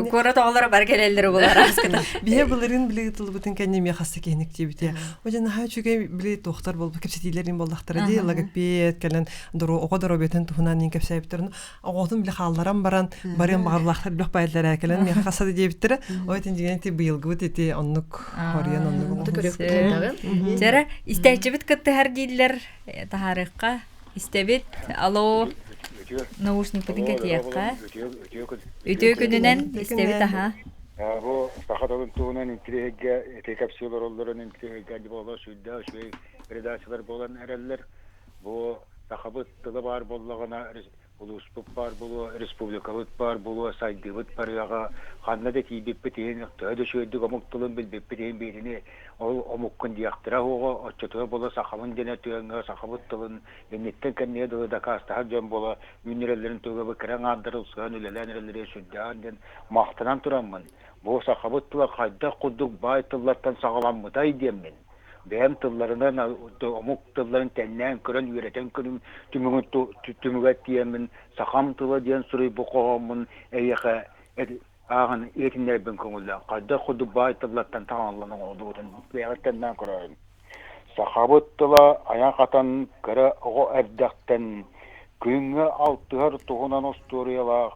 Куорат оҕолоро бары кэлэллэр буолар ааскыта. Биһи былырыын били тылбытын кэннэ эмиэ хасса киһиник диэбитэ. О дьэ наһаа үчүгэй били туохтар буолбут кэпсэтиилэрин буоллахтара дии логопед кэлэн оҕо доруобуйатын туһунан иин кэпсээбиттэрин оҕотун били хаалларан баран барыан баҕарлаахтар бөх байаллара кэлэн миэхэ хасса да диэбиттэрэ. Ой итин дьиҥинэн ити быйылгыбыт ити оннук хоруйан оннук. Дьэрэ истээччибит кыттыһар дииллэр таһаарыахха Истэбит. Алло. Наушникпытын кэтиэххэ. Үтүө күнүнэн истэбит аха. Бу саха тылын туһунан интириэһиргэ ити кэпсии олороллорун интириэһиргэ буола сүрдээх үчүгэй передачалар буолан эрэллэр. Бу сахабыт тыла баар буоллаҕына улууспут баар буолуо, республикабыт баар буолуо, сайдыыбыт барыаҕа, ханна да тиийбиппит иһин, төһө да үчүгэйдик омук тылын билбиппит иһин биһигини ол омуккун диэхтэрэ суоҕа, оччотугар буола сахабын диэн түгэҥҥэ сахабыт тылын инниттэн кэннигэ дылы дакаастаһар дьон буола үүннэрэллэрин туһугар бу кэрэ аҥаардары ылсыһан үлэлээн эрэллэригэр сүрдээҕин диэн махтанан тураммын, бу сахабыт тыла хайдах курдук баай тыллартан саҕаламмытай диэммин бэйэм тылларынан омук тылларын тэннээн көрөн үөрэтэн көрүм түмүгүн түмүгэр тиийэммин сахам тыла диэн суруйбут хоһооммун эйиэхэ ааҕан иһитиннэрбин көҥүллээх хайдах курдук баай тыллартан таҥаллан оҥоһуллубутун бэйэҕит тэннээн көрөөрүҥ сахабыт тыла айах атан кыра оҕо эрдэхтэн күҥҥэ алтыһар туһунан остуоруйалаах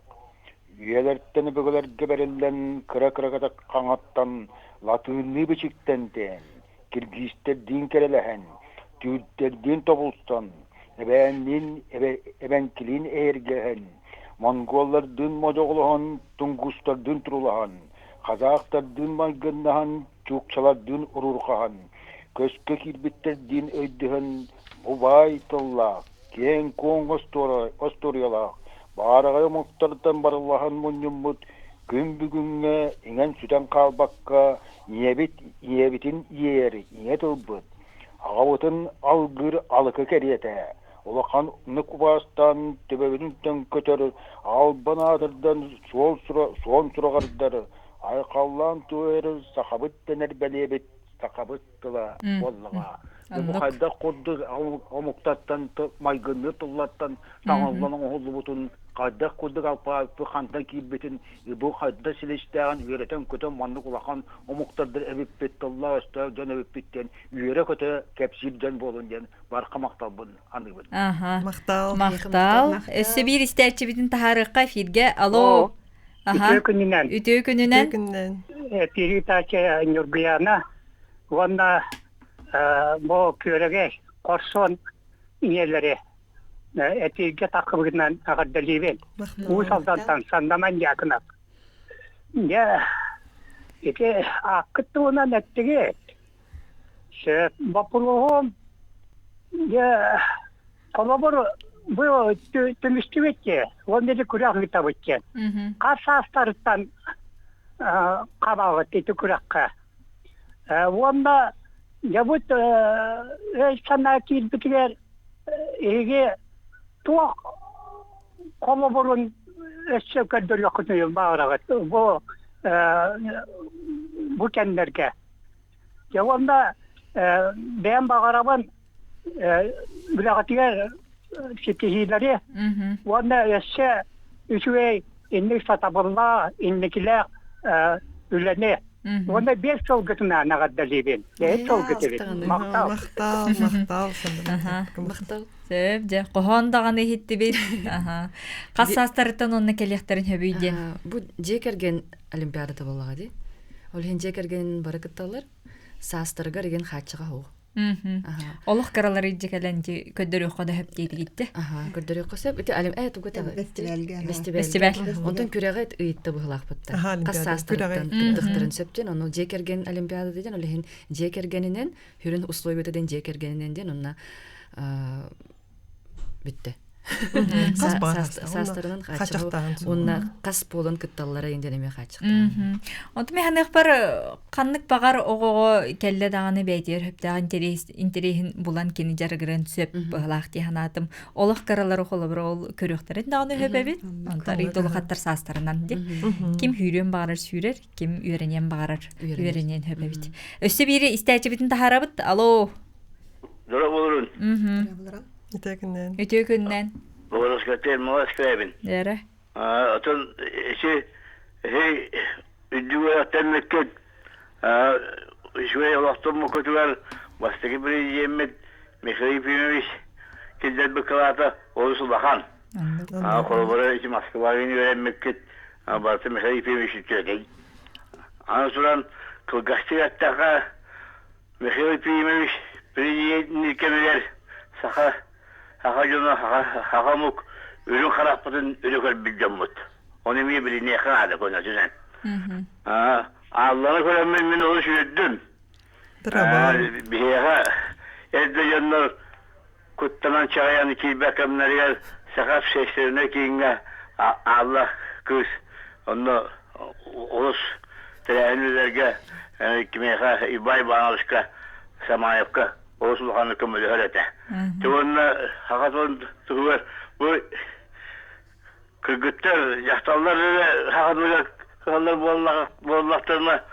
Үйэлэртэн өбүгэлэргэ бэриллэн кыра-кыраката хаҥаттан латыынныы бичиктэн тээн, киргизтэрдиин кэрэлэһэн, түүрдэрдиин тобулсан, эбээнниин эбэҥкилиин эйэргэһэн, монголлардыын модьоҕолоһон, тунгустардыын турулаһан, казахтардыын майгыннаһан, чуукчалардыын уруурҕаһан, көскө киирбиттэрдиин өйдөһөн бу баай тыллаах, киэҥ-куоҥ остуоруйалаах, баараҕай омуктартан барыллаһан мунньуммут күн бүгүҥҥэ иҥэн-сүтэн хаалбакка ийэбит ийэбитин иэйэр ийэ тылбыт, аҕабытын алгыыр алыкы кэриэтэ, улаханнык убаастаан төбөбүтүн төҥкөтөр, албан аатырдан суол суон сураҕырдар, айхаллаан туойар сахабыт дэнэр бэлиэбит сахабыт тыла буоллаҕа. Бу хайдах курдук омуктартан майгынныыр тыллартан таҥыллан оҥоһуллубутун, хайдах курдук алпаабыт хантан киирбитин, бу хайдах силистээҕин үөрэтэн-көтөн маннык улахан омуктардар эбиппит, тыллаах-өстөөх дьон эбиппит диэн үөрэ-көтө кэпсиир дьон буолун диэн барха махталбын аныыбын. Аха. Махтал. Махтал. Өссө биир истээччибитин таһаарыахха эфиргэ. Алло. Аха. Үтүө күнүнэн. Үтүө күнүнэн. Үтүө күнүнэн. Передача Ньургуяна уонна бу күөрэгэй хорсун ийэлэри этиигэ таххыбытынан эҕэрдэлиибин. Уус Алдантан Сандаман Дьяконов. Дьэ, ити ааккыт туһунан эттигит. Сөп боппуруоһум дьэ холобур бу түмүстүбүт дии уонна ити күрэх ыытабыт диэн. Хас саастарыттан хабаҕыт ити күрэххэ. Уонна дьабыт өй-санаа киирбитигэр эһиги туох холобурун өссө көрдөрүөххүтүн баҕараҕыт бу бу кэмнэргэ. Дьэ уонна бэйэм баҕарабын үлэҕитигэр ситиһиилэри уонна өссө үчүгэй инник сатабыллаах, инникилээх үлэни уонна биэс сылгытынан эҕэрдэлиибин. Биэс сылгыт эбит. Махтал. Махтал, махтал. Махтал. Сөп, дьэ, хоһоон даҕаны иһиттибит. Аха. Хас саастарыттан онно кэлиэхтэрин сөбүй диэн. Бу дьиэ кэргэн олимпиадата буоллаҕа дии. Ол иһин дьиэ кэргэнин бары кытталлар. Саастарыгар игин хааччаҕа суох. Олох кыралары илдьэ кэлэн ити көрдөрүөххэ да сөп диэтигитте. Аха, көрдөрүөххэ сөп. Ити алим тугу Фестивальга. Фестивальга. Онтон күрэҕи ыйытта быһылаахпытта. Хас саастарыттан кыттыхтарын сөп диэн, ону дьиэ кэргэн олимпиада диэн, ол иһин дьиэ кэргэнинэн, хүрүн условията диэн дьиэ кэргэнинэн диэн, онно бүттэ. Саастарынан хааччахтаан уонна хас буолан кытталлара диэн эмиэ хааччахтаан. Онтум ханыахпар ханнык баҕар оҕоҕо кэллэ даҕаны бэйэтигэр сөптөөх интэриэһин булан кини дьарыгырын сөп быһылаах дии санаатым. Олох кыралары холобур ол көрүөхтэрин даҕаны сөп эбит. Онтон арыйдолухаттар саастарынан ди. Ким сүүрүөн баҕарар сүүрэр, ким үөрэниэн баҕарар үөрэниэн сөп эбит. Өссө биири истээччибитин таһаарабыт. Алло. Дорооболорун. Үтүө күннэн. Үтүө күннэн. Боҕороскатыыр Москвабын. Эрэ. Отон ити эһи үрдүк үөрэхтэммиккит үчүгэй олохтоммуккутугар бастакы президеммит Михаил Ефимович киллэрбит кылаата олус улахан. Холобура ити Москваҕа үөрэммиккит барыта Михаил Ефимович үтүөтэй. Аны туран кылгастык эттэххэ Михаил Ефимович президентин кэмигэр саха саха дьоно саха омук үрүҥ харахпытын өрө көрбүт дьоммут. Ону эмиэ билиниэххэ наада көнөтүнэн. Аалланы көрөммүн мин олус үөрдүм. Биһиэхэ эрдэ дьоннор куттанан чаҕыйан киирбэт кэмнэригэр саха общественнай кииҥҥэ Аалла кыыс онно олус тэрээһин үлэлэргэ кимиэхэ Иван Ивановичка Самаевка олус улаханнык көмөлөһөр этэ. Те уонна саха тылын туһугар бу кыргыттар, дьахталлар эрэ саха тылыгар кыһаллар буоллахтарына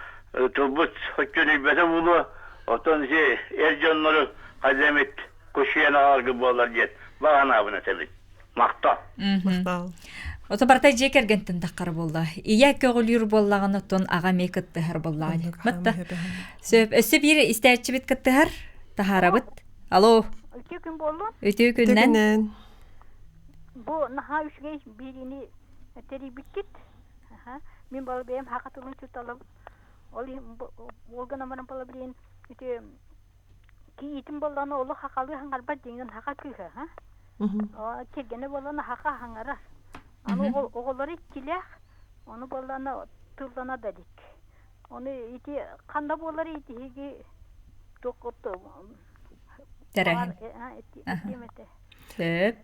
тылбыт оччо билбэтэ буолуо. Оттон ити эр дьоннору хайда эмит кучуйан аҕаларгыт буоллар диэн баҕа санаабын этэбин. Махтал. Махтал. Ото барыта дьиэ кэргэнтэн таххар буолла. Ийэ көҕүлүүр буоллаҕына, оттон аҕа эмиэ кыттыһар буоллаҕа. Матта. Сөп. Өссө биир истээччибит кыттыһар. Таһаарабыт. Алло. Үтүө күн буоллун. Үтүө күннэн. Бу наһаа үчүгэй биэриини тэрийбиккит. Мин бал бэйэм хака тылын чуталым. Ол уолга намаран балабилин үтүө киитин болланы олу хакалы хаңарбат деңин хака кыыһа. Кергене болланы хака хаңарар. Аны оҕолору иккилээх, ону болланы тыллана да илик. Ону ити ханна буолар итиһиги туох Тэрээһин. Сөп.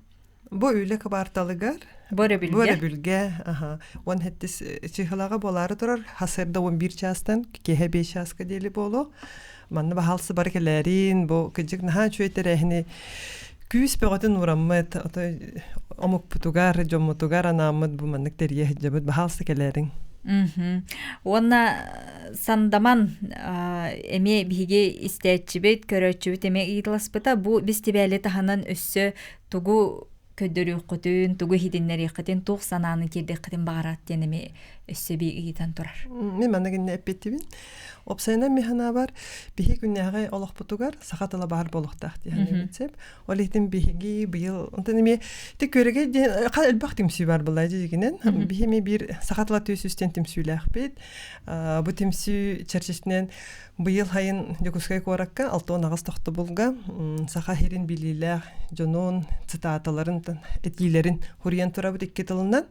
Бу үлэ кыбаарталыгар Бу өрөбүлгэ. Бу өрөбүлгэ, аха. Уон хэттис чыһылаҕа буолаары турар хасырда 11 чаастан киэһэ 5 чааска диэли буолуо. Манна баһаалсы бары кэлээрин, бу кыдьык наһаа үчүгэй тэрээһини күүс бөҕөтүн уураммыт, ото омукпутугар, дьоммутугар анааммыт бу маннык тэрийэ сылдьабыт баһаалсы кэлээриҥ. Уонна Сандаман эмиэ биһиги истээччибит, көрөөччүбүт эмиэ ыйыталаспыта. Бу бэстибээли таһынан өссө тугу көрдөрүөххүтүн, тугу иһитиннэриэххитин, туох санааны тиэрдиэххитин баҕараат диэн эмиэ өссө эбии ыйытан турар. Мин манна гиннэ эппиттибин. Опсайынан мин санаабар биһи күннээҕи олохпутугар саха тыла баар буолуохтаах диэн сөп. Ол иһин биһиги быйыл онтон эмиэ ти көрөгэй диэн элбэх түмсүү бар буолла дьигинэн. Биһи эмиэ биир саха тыла түс үстэн түмсүүлээхпит. Бу түмсүү чэрчитинэн быйыл хайын Дьокуускай куоракка 68 тохтобулга саха сирин билиилээх дьонун цитаталарын этиилэрин хуруйан турабыт икки тылынан.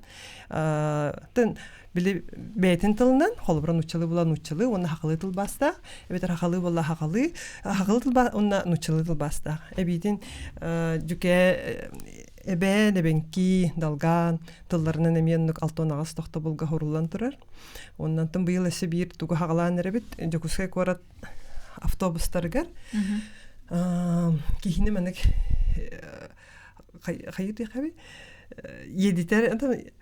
Тын били бэйэтин тылынан холобура нууччалыы була нууччалыы уонна хахалыы тылбаастаах эбэтэр хахалыы буолла хахалыы хахалыы тылба уонна нууччалыы тылбаастаах эбиитин дьүкээ эбээн эбэҥкии далгаан тылларынан эмиэ оннук 68 тохтобулга хуруллан турар оннантан быйыл өссө биир тугу хаҕалаан эрэбит Дьокуускай куорат автобустарыгар киһини маннык хайыы диэхэби иэдитэр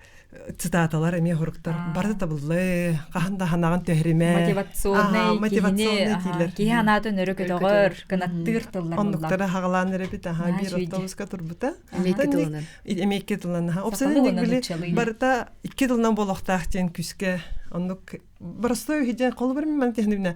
цитаталар эмиэ хоруктар бары табыллы хаһан да ханаҕын түһэримэ мотивационный мотивационный киһи анаатын өрө көтөҕөр кынаттыыр тыллар оннуктары хаҕалаан эрэбит аха биир автобуска турбута эмиэ тылынан эмиэ икки тылынан опсанын били барыта икки тылынан буолуохтаах диэн күүскэ оннук Боростуой үһү холобур мен тиһинибинэ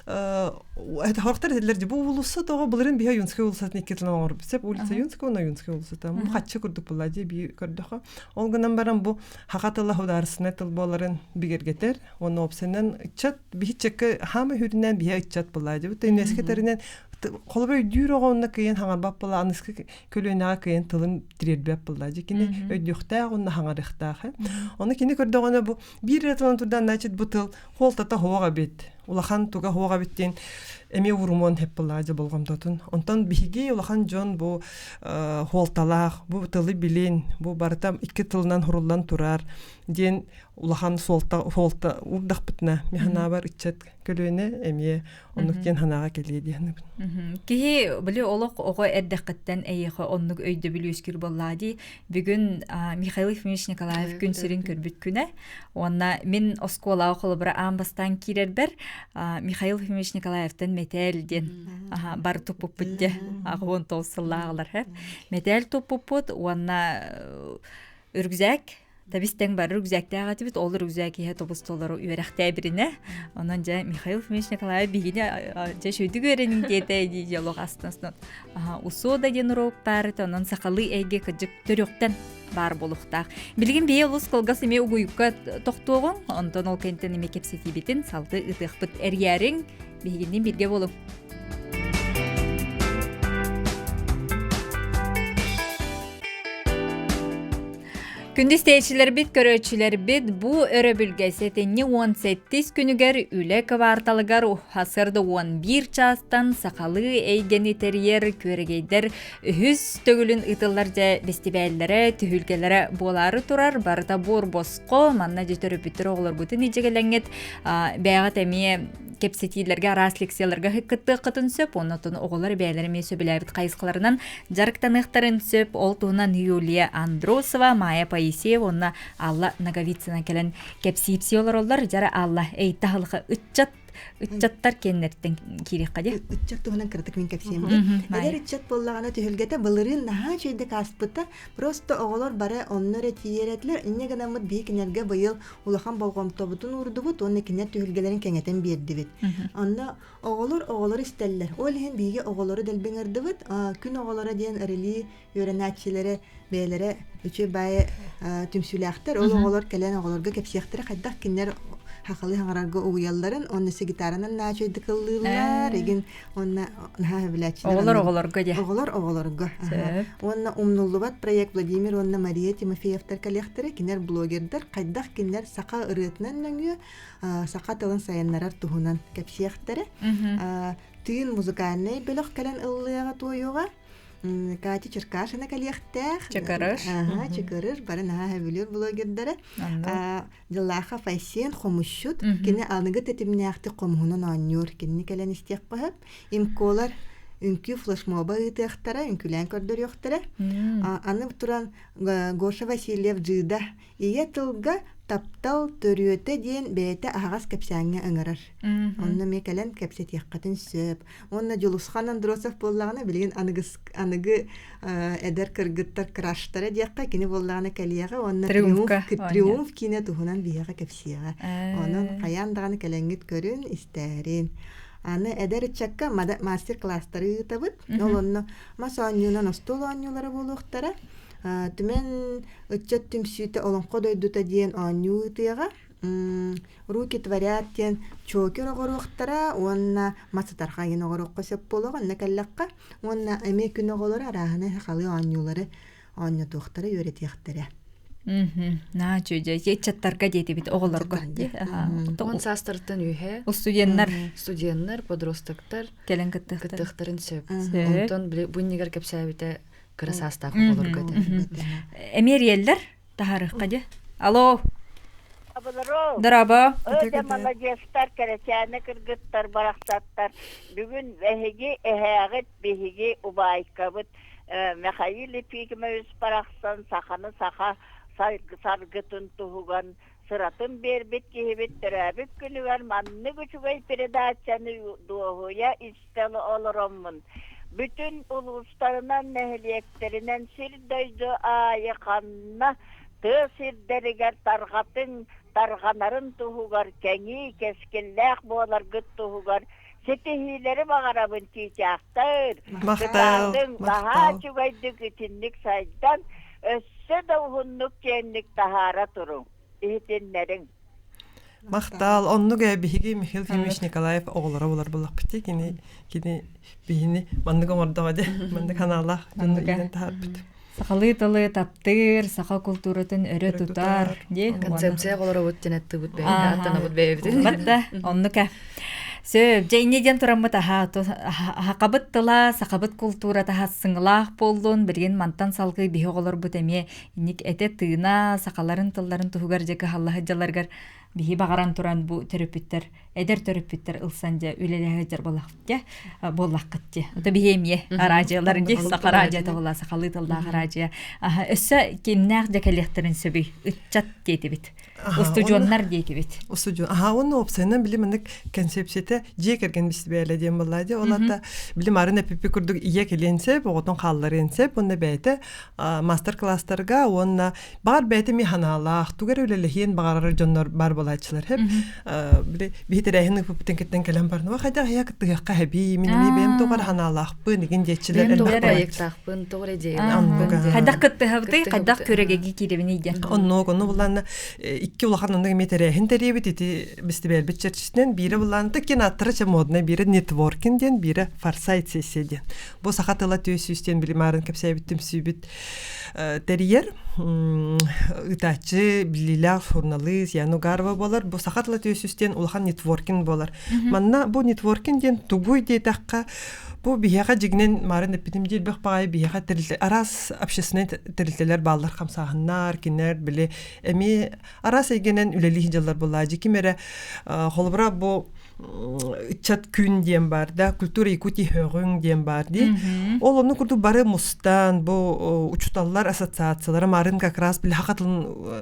хорохтор этилэр бу уулусса тоҕо былырын биһи Ойуунскай уулуссатын икки тылынан оҥорбут сеп улица Ойуунская уонна Ойуунскай уулуссата бу хаччы курдук буолла дии би көрдөхө ол гынан баран бу хаха тыла худаарысынай тыл буоларын бигэргэтэр уонна опсанан ыччат биһи чекке хаама хүрүнэн биһи ыччат буолла дии бу ЮНЕСКО тэринэн Холобур өйдүүр оҕо онно кыйан хаҥарбат буолла аныскы көлүөнэҕэ кыйан тылын тириэрбэт буолла. Дьэ кини өйдүөхтээх уонна хаҥарыахтаах. Ону кини көрдөҕүнэ бу биир эрэ тылын турдан значит бу тыл хуолтата хуох эбит. Улахан туга хуох эбит диэн эмиэ уурумуон хэп буоллаҕа дьэ болҕомтотун. Онтон биһиги улахан дьон бу хуолталаах, бу тылы билин, бу барыта икки тылынан хуруллан турар диэн улахан суолта суолта уурдахпытына механаабар ыччат көлүөнэ эмиэ оннук диэн санааҕа кэлиэ диэн Киһи били олох оҕо эрдэххиттэн эйиэхэ оннук өйдөбүл үөскүүр буоллаа дии. Бүгүн Михаил Ефимович Николаев күн сирин көрбүт күнэ. Уонна мин оскуолаҕа холобура аан бастаан киирэрбэр Михаил Ефимович Николаевтан мэтээл диэн бар туппуппут дьэ 89 сыллааҕылар мэтээл туппуппут уонна үргүзээк Табис тэҥ бары рюкзактээх этибит, ол рюкзак иһэ тобус толору үөрэхтээбиринэ. Онон дьэ Михаил Фомич Николаев биһигини дьэ шөйдүк үөрэниҥ диэтэ дии диалог астын усуо да диэн уруок баар этэ, онон сахалыы эйгэ кырдьык төрүөхтэн баар буолуохтаах. Билигин бэйэ олус кылгас эмиэ угуйукка тохтуоҕуҥ, онтон ол кэнтэн эмиэ кэпсэтиибитин салгыы ыытыахпыт эрийээриҥ, биһигинниин бииргэ буолуҥ. Күндү истээччилэрбит, көрөөччүлэрбит бу өрөбүлгэ сэтинньи 17 күнүгэр үлэ кыбаарталыгар сарсыарда 11 чаастан сахалыы эйгэни тэрийэр күөрэгэйдэр үһүс төгүлүн ыытыллар дьэ бэстибээллэрэ, түһүлгэлэрэ буолаары турар. Барыта буор босхо, манна дьэ төрөппүттэр оҕолоргутун илдьэгэлэҥҥит бэйэҕит эмиэ кэпсэтиилэргэ араас лекцияларга кыттыаххытын сөп оннотон оҕолор бэйэлэрэ эмиэ сөбүлээбит хайысхаларынан дьарыктаныахтарын сөп ол туһунан Юлия Андросова, Майя Поисеева уонна Алла Ноговицына кэлэн кэпсиипсии олороллор дьара Алла эйта ыччат ыччаттар киэннэртэн киириэххэ дии ыччат туһунан кыратык мин кэпсиэм эдэр ыччат буоллаҕына түһүлгэтэ былырыын наһаа үчүгэйдик ааспыта просто оҕолор бары онно эрэ тиийэр этилэр инньэ гынаммыт биһи кинилэргэ быйыл улахан болҕомтобутун уурдубут уонна кинилэр түһүлгэлэрин кэҥэтэн биэрдибит. Онно оҕолор оҕолор истэллэр. Ол иһин биһиги оҕолору дэлби ыҥырдыбыт. Күн оҕолоро диэн рели үөрэнээччилэрэ бэйэлэрэ үчүгэй баайы түмсүүлээхтэр. Ол оҕолор кэлэн оҕолорго кэпсиэхтэрэ хайдах кинилэр хахалы хаҥарарга угуйалларын, уонна гитаранан наачайдык ыллыыллар, игин уонна наһаа сөбүлээччилэр. Оҕолор оҕолорго дии. Оҕолор оҕолорго. Уонна умнуллубат проект Владимир уонна Мария Тимофеевтар кэлиэхтэрэ. Кинилэр блогердар хайдах кинилэр саха ырыатынан нөҥүө саха тылын сайыннарар туһунан кэпсиэхтэрэ. Тыын музыкальнай бөлөх кэлэн ыллыаҕа туойуоҕа. Катя Черкашина кэлиэхтээх. Чыкырыш. Аха, Чыкырыш, бары наһаа сөбүлүүр блогердара. Дьыллаахха Файсен хомусчут, кини аныгы тэтимнээхтик хомуһунан оонньуур. Кинини кэлэн истиэххэ сөп. Имколар үҥкүү флешмоба ыытыахтара, үҥкүүлээн көрдөрүөхтэрэ. Аны туран Гоша Васильев Джида ийэ тылга таптал төрүөтэ диэн бэйэтэ аһаҕас кэпсээҥҥэ ыҥырар. Онно эмиэ кэлэн кэпсэтиэххитин сөп. Уонна Дьулусхан Андросов буоллаҕына билигин аныгыс аныгы эдэр кыргыттар краштара диэххэ кини буоллаҕына кэлиэҕэ уонна Триумф Триумф киинэ туһунан биһиэхэ кэпсиэҕэ. Онон хайаан даҕаны кэлэҥҥит көрүн, истээрин. Аны эдэр ыччакка мастер-класстары ыытабыт. Ол онно мас оонньуунан остуол оонньуулара буолуохтара. Түмэн ыччат түмсүүтэ Олоҥхо дойдута диэн оонньуу ыытыаҕа. Руки творят диэн чокер оҕоруохтара уонна мас ытархайын оҕоруохха сөп буолуоҕа онно кэллэххэ уонна эмиэ күн оҕолоро арааһынай сахалыы оонньуулары оонньотуохтара үөрэтиэхтэрэ. Наа чүдьэ ыччаттарга диэтибит оҕолорго. Он саастарыттан үһэ. Студеннар. Студеннар, подростоктар кэлэн кыттыахтарын кыттыахтарын сөп. Онтон бу иннигэр кэпсээбитэ кыра саастаах оҕолорго этэ. Эмиэ эрийэллэр таһаарыахха дьэ. Алло. Абылароо. Дорообо. Өтө маладьыастар, кэрэчээнэ кыргыттар барахсаттар. Бүгүн эһиги эһээҕит, биһиги убаайкабыт Михаил Ефимович барахсан саханы саха саргытын туһуган сыратын биэрбит киһибит төрөөбүт күнүгэр маннык үчүгэй передачаны дуоһуйа истэ олороммун бүтүн улуустарынан, нэһилиэктэринэн сир-дойду аайы ханна тыа сирдэригэр тарҕатыҥ, тарҕанарын туһугар кэҥии, кэскиллээх буоларгыт туһугар ситиһиилэри баҕарабын чыычаахтар. Махтал, Кытаатыҥ, наһаа махтал. үчүгэйдик итинник сайдан, өссө да уһуннук киэҥник таһаара туруҥ, иһитиннэриҥ. Махтал, оннук ээ биһиги Михаил Ефимович Николаев оҕолоро булар буллахпыт дии кини кини биһини маннык оҥордоҕо дии маннык ханаалаах дьону иитэн таһаарбыт. Сахалыы тылы таптыыр, саха култууратын өрө тутар дии. Концепция оҕолоробут диэн аттыбыт бэйэбит аттанабыт бэйэбитин. Батта, оннук ээ. Сөп, дьэ инньэ диэн тураммыт аһа сахабыт тыла, сахабыт култуурата сыҥылаах буоллун, билигин мантан салгыы биһи оҕолорбут эмиэ инник этэ-тыына, сахаларын тылларын туһугар дьэ кыһалла сылдьалларыгар биһи баҕаран туран бу төрөппүттэр, эдэр төрөппүттэр ылсан дьэ үлэлэһэ сылдьар буоллахпыт буоллаххыт дии. Ото биһи эмиэ араадьыйалар дии, саха араадьыйата буолла, сахалыы тыллаах араадьыйа. Өссө кимнээх дьэ кэлиэхтэрин сөбүй? Ыччат диэтибит. Устудьуоннар диэтибит. Устудьуон. Аха, уонна уопсайынан били маннык концепцията дьиэ кэргэн бистибээлэ диэн буолла дии. Ол ата били марын эпиппи курдук ийэ кэлиэн сөп, оҕотун хаалларыан сөп, уонна бэйэтэ мастер-класстарга уонна баҕар бэйэтэ эмиэ ханаалаах, тугу эрэ үлэлэһиэн баҕарар дьоннор баар буолааччылар хэп. Били биһи тэрээһин ыыппыппытын кэттэн кэлэн баран, хайдах эһэ кыттыһыахха хэбии, мин эмиэ бэйэм туох эрэ ханаалаахпын, игин диэччилэр элбэх проектаахпын, тоҕо эрэ идеялаахпын. Хайдах кыттыһабытый, хайдах күрэгэги киирэбиний диэн. Оннук, онну буллаанна икки улахан оннук эмиэ тэрээһин тэрийэбит ити бэстибээлбит чэрчитинэн биирэ буллаанта кин ааттара чэ моднай, биирэ нетворкинг диэн, биирэ форсайт сессия диэн. Бу саха тыла түөс диэн билимаарын кэпсээбит түмсүүбүт тэрийэр ыытааччы биллиилээх суруналыыс Яна Угарова буолар. Бу саха тыла түөс диэн улахан нетворкинг буолар. Манна бу нетворкинг диэн тугуй диэтэххэ, бу биһиэхэ дьиҥинэн маарын эппитим диир баҕайы биһиэхэ тэрилтэ араас общественнай тэрилтэлэр бааллар хамсааһыннар, кинилэр били эмиэ араас эйгэнэн үлэлии сылдьаллар буоллаа. Ким эрэ холобура бу ыччат күн диэн бар да культура Якутии һөҕүҥ диэн бар дии ол онну курдук бары мустан бу учуталлар ассоциациялара марын как раз били хакатылын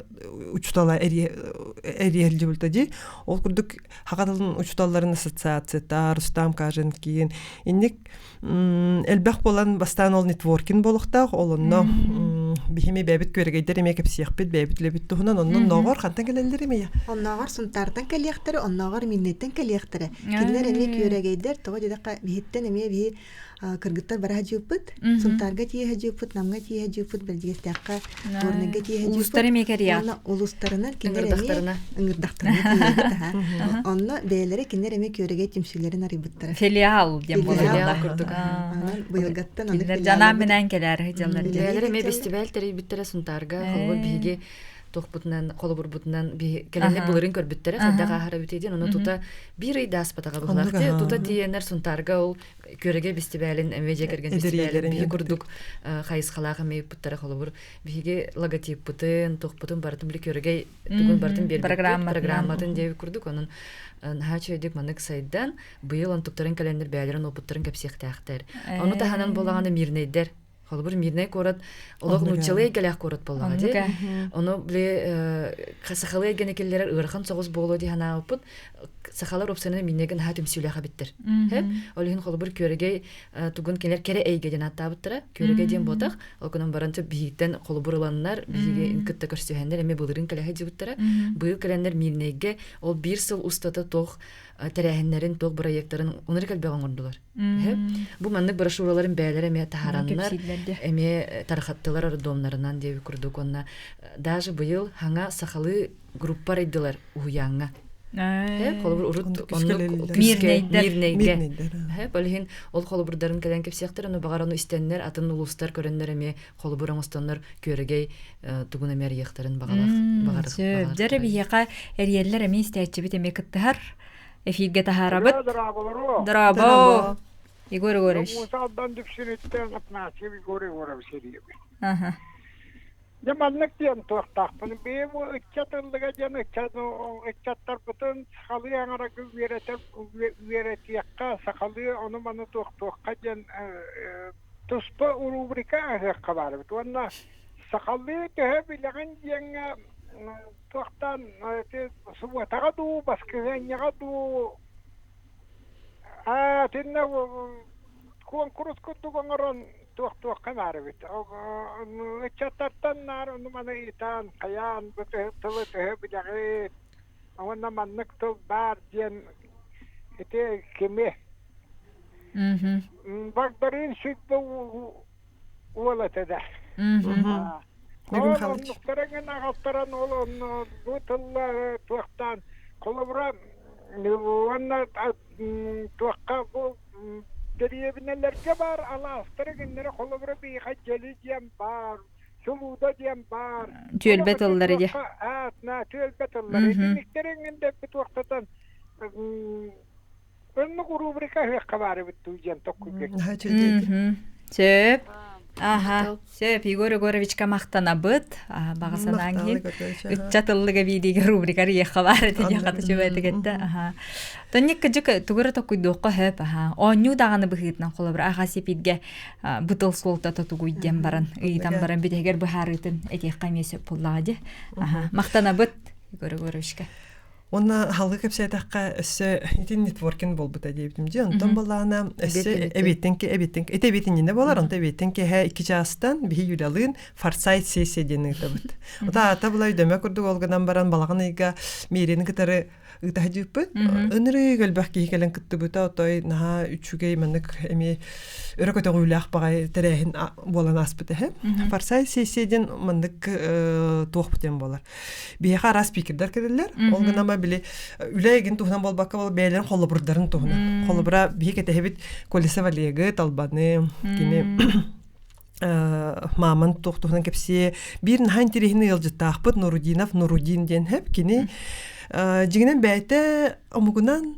учутала эриэһилдьибилта дии ол курдук хакатылын учуталларын ассоциацията Рустам Каженкин инник элбэх буолан бастаан ол нетворкинг буолуохтаах ол онно биһими бэйэбит күөрэгэйдэр эмиэ кэпсиэхпит бэйэбит үлэбит туһунан онно оннооҕор хантан кэлэллэр эмиэ Оннооҕор Сунтаартан кэлиэхтэрэ, оннооҕор Миннэттэн кэлиэхтэрэ. Кинилэр эмиэ күөрэгэйдэр, тоҕо диэтэххэ, биһиттэн эмиэ биһи кыргыттар бара сылдьыыппыт. Сунтаарга тиийэ сылдьыыппыт, Намҥа тиийэ сылдьыыппыт, Бэрдьигэстээххэ, Горнайга тиийэ сылдьыыппыт. Улуустар эмиэ кэрийэҕит. Уонна улуустарынан кинилэр эмиэ ыҥырдахтарына тиийэбит аха. Онно бэйэлэрэ кинилэр эмиэ күөрэгэй түмсүүлэрин арыйбыттара. Филиал диэн буолар. курдук. Онон быйылгаттан аны Кинилэр жанаан-минээн кэлээр сылдьаллар. Бэйэлэрэ эмиэ бэстибээл тэрийбиттэрэ Сунтаарга. Холобур биһиги туохпутунан холобурбутунан кэлэннэр былырын көрбүттэрэ хайдах ааһар эбитий диэн ону тута биир ый да ааспатаҕа быһылаах тута тиийэннэр Сунтаарга ол күөрэгэй бэстибээлин эмиэ дьиэ кэргэн бэстибээлин биһи курдук хайысхалаах эмиэ ыппыттара холобур биһиги логотиппытын туохпутун барытын били күөрэгэй тугун барытын биэрбиппит программатын диэбит курдук онон наһаа үчүгэйдик маннык сайдан быйыл онтуктарын кэлэннэр бэйэлэрин опыттарын кэпсиэхтээхтэр ону таһынан буолаҕына мирнэйдэр Холобур, Мирнэй куорат олох нууччалыы эйгэлээх куорат буоллаҕа дии. Ону били сахалыы эйгэни киллэрэр ыарахан соҕус буолуо дии санаабыппыт. Сахалар уопсайынан Мирнэйгэ наһаа түмсүүлээх эбиттэр. Ол иһин холобур Күөрэгэй тугун кинилэр кэрэ эйгэ диэн ааттаабыттара. Күөрэгэй диэн буотах. Ол гынан баран биһигиттэн холобур ыланнар, биһиги кытта көрсүһэннэр эмиэ былырыын кэлэ сылдьыбыттара. Быйыл кэлэннэр Мирнэйгэ ол биир сыл устата туох тэрээһиннэрин, туох бырайыактарын оннук элбэх оҥордулар. Бу маннык брошюраларын бэйэлэрэ эмиэ таһаараннар, эмиэ тархаттылар роддомнарынан диэби курдук уонна даже быйыл хаҥа сахалыы группа арыйдылар уһуйааҥҥа. Холобур урут оннук мирнэйгэ. Ол иһин ол холобурдарын кэлэн кэпсиэхтэр, ону баҕар ону истэннэр, атын улуустар көрөннөр эмиэ холобур оҥостоннор күөрэгэй тугун эмиэ арыйыахтарын баҕалаах баҕар. Дьэ биһиэхэ эрийэллэр эмиэ истээччибит эмиэ кыттыһар. Эфиргэ таһаарабыт. Дорообо. Егор Егорович. Муус Алдан Дүпсүнүттэн Афанасьев Егор Егорович эрийэбин. Дьэ маннык диэн туохтаахпын. Бэйэм ыччат ыллыга диэн ыччат ыччаттарбытын сахалыы аҥарага үөрэтэр үөрэтиэххэ, сахалыы ону-маны туохтуохха диэн туспа рубрика аһыахха баар эбит. Уонна сахалыы төһө билэҕин диэҥҥэ туохтан субуотаҕа дуу, баскыһыанньаҕа дуу аа итиннэ куонкурус курдук оҥорон туох-туохха наар эбит. Ыччаттартан наар ону-маны ыйытан, хайаан бу тылы төһө билэҕит, уонна маннык тыл баар диэн ити кими Багдарыын сүлбэ уол этэ да. Ол оннуктара гын аҕалтаран ол онно бу тылла туохтаан Холобура, уонна туохха бу дэриэбинэлэргэ баар алаастары гыннара холобура биһиэхэ дьэли диэн баар, Сулууда диэн баар. Түөлбэ тыллары дии. Аатна түөлбэ тыллары. Итинниктэр эҥин дэппит уохтатан Оннук рубрика ыһыахха баар эбит дуу диэн токкуйга. Сөп. Аха, сөп. Егор Егоровичка махтанабыт. Баҕа санааҥ иһин. Ыччат ыллыга биидигэ рубрика ыйыахха баар этэ диэн хата чүбэтик этте. Аха. Тонник кыдьык тугура токкуйдуохха хөп. Аха. Оонньуу даҕаны быһыытынан холобура аха сипиргэ бытыл суолтата тугуй диэн баран ыйытан баран бүтэһигэр быһаарыытын этиэххэ эмиэ сөп буоллаҕа дии. Аха. Махтанабыт Егор Егоровичка. Уонна халгы кэпсээтэххэ өссө итин нетворкинг буолбута диэбитим дии. Онтон буоллаҕына өссө эбиэттэн эбиэттэн ити эбиэтинньинэ буолар, онтон эбиэттэн киэһэ 2 чаастан биһи Юлялыын форсайт сессия диэн ыытабыт. Ота аата була өйдөмө курдук ол гынан баран балаҕан ыйга Мириэни кытары ыыта сылдьыбыппыт. Ынырыы элбэх киһи кэлэн кыттыбыта, отой наһаа үчүгэй маннык эмиэ өрө көтөҕүүлээх баҕайы тэрээһин буолан ааспыт эһэ. Форсайт сессия диэн маннык туох диэн буолар. Биһиэхэ араас спикердэр кэлэллэр. Ол гынан били үлэ эгин туһунан буолбакка ол бэйэлэрин холобурдарын туһунан. Холобура биһи кэтэһэбит Колесов Олегы, Талбаны, кини мааман туох туһунан кэпсиэ. Биир наһаа интэриэһинэй ыалдьыттаахпыт Нурудинов Нурудин диэн хэп. Кини дьиҥинэн бэйэтэ омугунан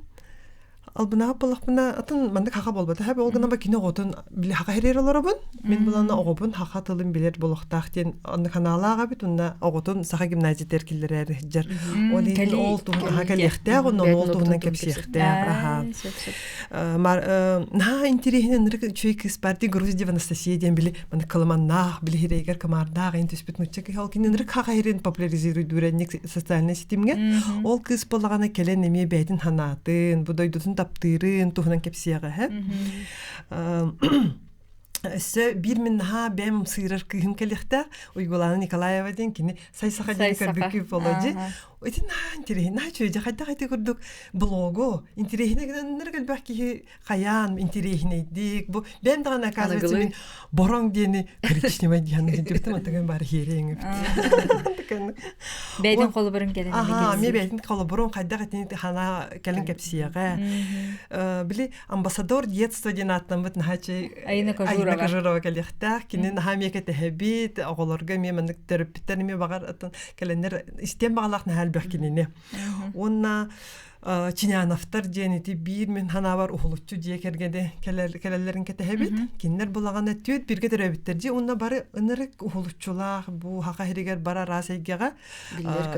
Албынаабыт буоллахпына, атын маннык хаха буолбата. Ол гынан кини оҕотун били хаха хэрээр олоробун. Мин булана оҕобун хаха тылын билэр болохтаах диэн онно ханаалаах эбит. Онно оҕотун саха гимназиятыгар киллэрээри сылдьар. Ол иһин ол туһун аха кэлиэхтээх, онно ол туһунан кэпсиэхтээх. Аха. Наһаа интэриэһинэй ынырык үчүгэй кыыс баар дии Груздева Анастасия диэн били маннык кылыманнаах, били хирэйгэр кымаардаах ин түспүт нучча киһи. Ол кини ынырык хаха хирин популяризируйдуурэнник социальнай ситимҥэ. Ол кыыс буоллаҕына кэлэн эмиэ бэйэтин санаатын, бу дойдутун таптыырын туһунан кэпсиэҕэ Өссө биир мин наһаа бэйэм сыырар кыыһым кэлиэхтээх Уйгулаана Николаева диэн кини Сай-саха диэн көрбүккү болоди. Ити наһаа интэриэһинэй, наһаа үчүгэй хайдах ити курдук блогу интэриэһинэй гынаннар элбэх киһи хайаан интэриэһинэйдик бу бэйэм даҕаны оказывается мин бороҥ диэни коричневый диэн дьүртүм антыгын баар хиэриэҥ Бэйдин холобурун кэлэн Аха, мен бэйдин холобурун хайдах итини хана кэлин кэпсиэҕэ. Били амбассадор детства диэн ааттаммыт наһаачы Айна Айна Кожурова кэлиэхтээх. Кини наһаа эмиэ кэтэһэбит, оҕолорго эмиэ маннык төрөппүттэр эмиэ баҕар атын кэлэннэр истиэн баҕалаах наһаа элбэх кинини. Уонна Чиняновтар диэн ити биир мин ханаабар уһулуччу дьиэ кэргэни кэлэллэрин кэтэһэбит. Кинилэр булаҕана түөрт бииргэ төрөөбүттэр дьиэ уонна бары ынырык уһулуччулаах бу хаха иһигэр бары араас эйгэҕэ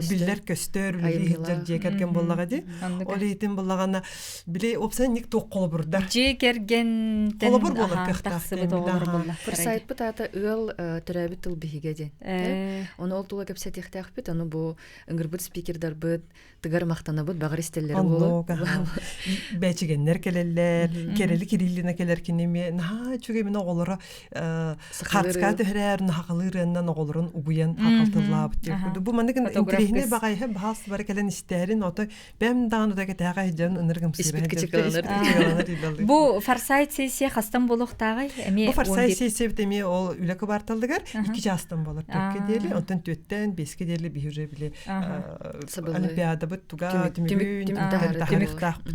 биллэр көстөр үлэлии сылдьар дьиэ кэргэн буоллаҕа дии. Ол иһитин буллаҕана били уопсай ник туох холобурдар. Дьиэ кэргэнтэн холобур буолар кыахтаах. Форсайтпыт аата ыал төрөөбүт тыл биһигэ диэн. Ону ол тула кэпсэтиэхтээхпит, ону бу ыҥырбыт спикердарбыт тыгар махтанабыт баҕар истэллэрэ буолуо. Бэчигэннэр кэлэллэр, Кэрэли Кириллина кэлэр кини эмиэ наһаа үчүгэй мин оҕолоро хартыска түһэрээр нахалыырыаннан оҕолорун угуйан хахалтыллаабыт диэн. Бу маннык интириэһинэй баҕайы баһаас бары кэлэн истээрин ото бэм даҕаны да кэтээҕэ иһдьэн ынырыгым Бу форсайт сессия хастан буолуохтааҕый? Бу форсайт сессия эмиэ ол үлэ кыбаарталыгар 2 чаастан болар төркө диэли, онтон түөттэн беске диэли биһи уже били Олимпиадабыт туга түмүгүн таһарыахтаахпыт.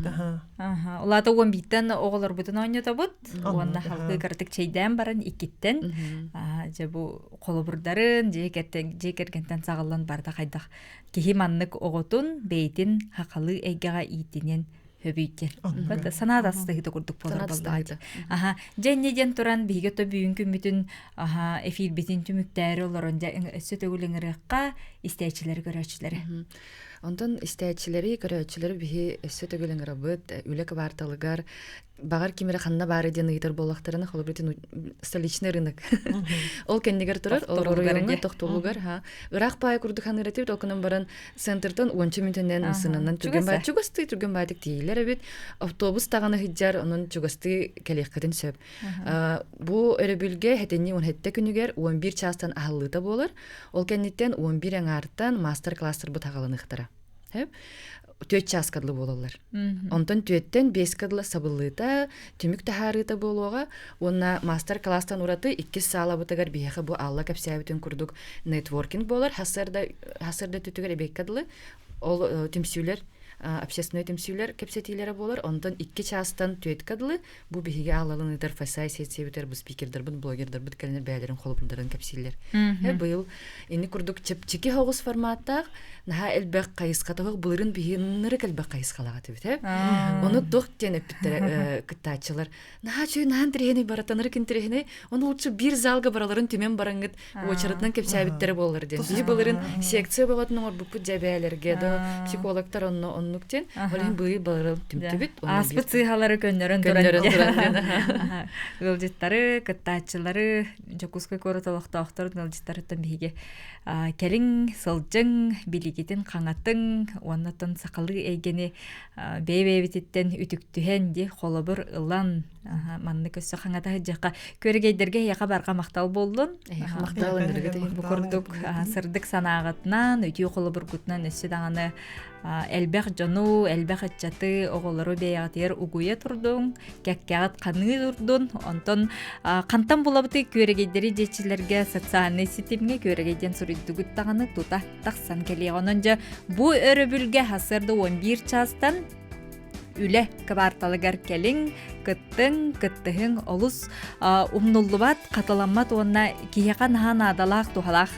Улаата 11-тэн оҕолорбутун оонньотобут уонна халкы кыратык чэйдээн баран иккиттэн дьэ бу холобурдарын дьиэ кэргэнтэн саҕаллан барда хайдах киһи маннык оҕотун бэйэтин хахалыы эйгэҕэ иитинэн хөбүйден. Санаа тастыһыта курдук буолар буоллаҕа. Аха, дьэ инньэ диэн туран биһиги то бүгүн күммүтүн аха эфирбитин түмүктээри олорон дьэ өссө төгүл ыҥырыахха истээччилэри көрөөччүлэри. Онтон истээччилэри көрөөччүлэри биһи өссө төгүл ыҥырабыт үлэ кыбаарталыгар баҕар ким эрэ ханна баары диэн ыйытар буоллахтарына холобур столичный рынок ол кэннигэр турар ол оройуоҥҥа тохтуулугар ха ыраах баай курдук ханыыр этибит ол гынан баран центртан уонча мүнтэнэн массыынанан түргэн баай чугастыы түргэн баайдык тиийилэр эбит автобус даҕаны сылдьар онон чугастыы кэлиэххитин сөп бу өрөбүлгэ хэтинньи 17 күнүгэр 11 чаастан аһыллыыта буолар ол кэнниттэн 11 аҥаартан мастер-класстарбыт аҕалыныахтара түөрт чааска дылы буолаллар. Онтон түөттэн биэскэ дылы сабыллыыта, түмүк таһаарыыта буолуоҕа уонна мастер-класстан ураты иккис саалабытыгар биһиэхэ бу Алла кэпсээбитин курдук нетворкинг буолар. Хасырда хасырда түтүгэр эбиэккэ дылы ол түмсүүлэр общественнай түмсүүлэр кэпсэтиилэрэ буолар. Онтон 2 чаастан түөткэ дылы бу биһиги аалалын ыытар фасай сессиябытыгар бу спикердарбыт, блогердарбыт кэлэнэр бэйэлэрин холобурдарын кэпсииллэр. Быйыл ини курдук чэпчэки соҕус форматтаах наһаа элбэх хайысхатаах былырын биһи ыннырык элбэх хайысхалаах этибит. Ону туох диэн эппиттэрэ кыттааччылар наһаа үчүгэй наһаа интэриэһинэй баратанырык интэриэһинэй ону лучше биир залга бараларын түмэн бараҥҥыт уочаратынан кэпсээбиттэрэ буоллар диэн. Биһи былырын секция бөҕөтүн оҥорбуппут дьэбээлэргэ да психологтар онно оннук диэн. Ол иһин быйыл былырын түмтүбүт. Ааспыт сыыһалары көннөрөн туран туран ыалдьыттары, кыттааччылары, Дьокуускай куорат олохтоохторун ыалдьыттарыттан биһиги кэлиҥ, сылдьыҥ, билигитин хаҥатыҥ уонна сахалыы эйгэни бэйэ-бэйэбититтэн үтүктүһэн ди холобур ылан маннык өссө хаҥата сылдьыахха күөрэгэйдэргэ эһиэхэ барҕа махтал буоллун махтал бу курдук сырдык санааҕытынан үтүө холобургутунан өссө даҕаны элбэх дьону элбэх ыччаты оҕолору бэйэҕитигэр угуйа турдуҥ кэккэҕит ханыы турдун онтон хантан булабытый күөрэгэйдэри диэччилэргэ социальнай ситимҥэ күөрэгэй диэн суруйдугут даҕаны тута тахсан кэлиэҕэ. Онон дьэ бу өрөбүлгэ сарсыарда 11 чаастан үлэ кыбаарталыгар кэлиҥ, кыттыҥ, кыттыһыҥ олус умнуллубат, хатыламмат уонна киһиэхэ наһаа наадалаах, туһалаах.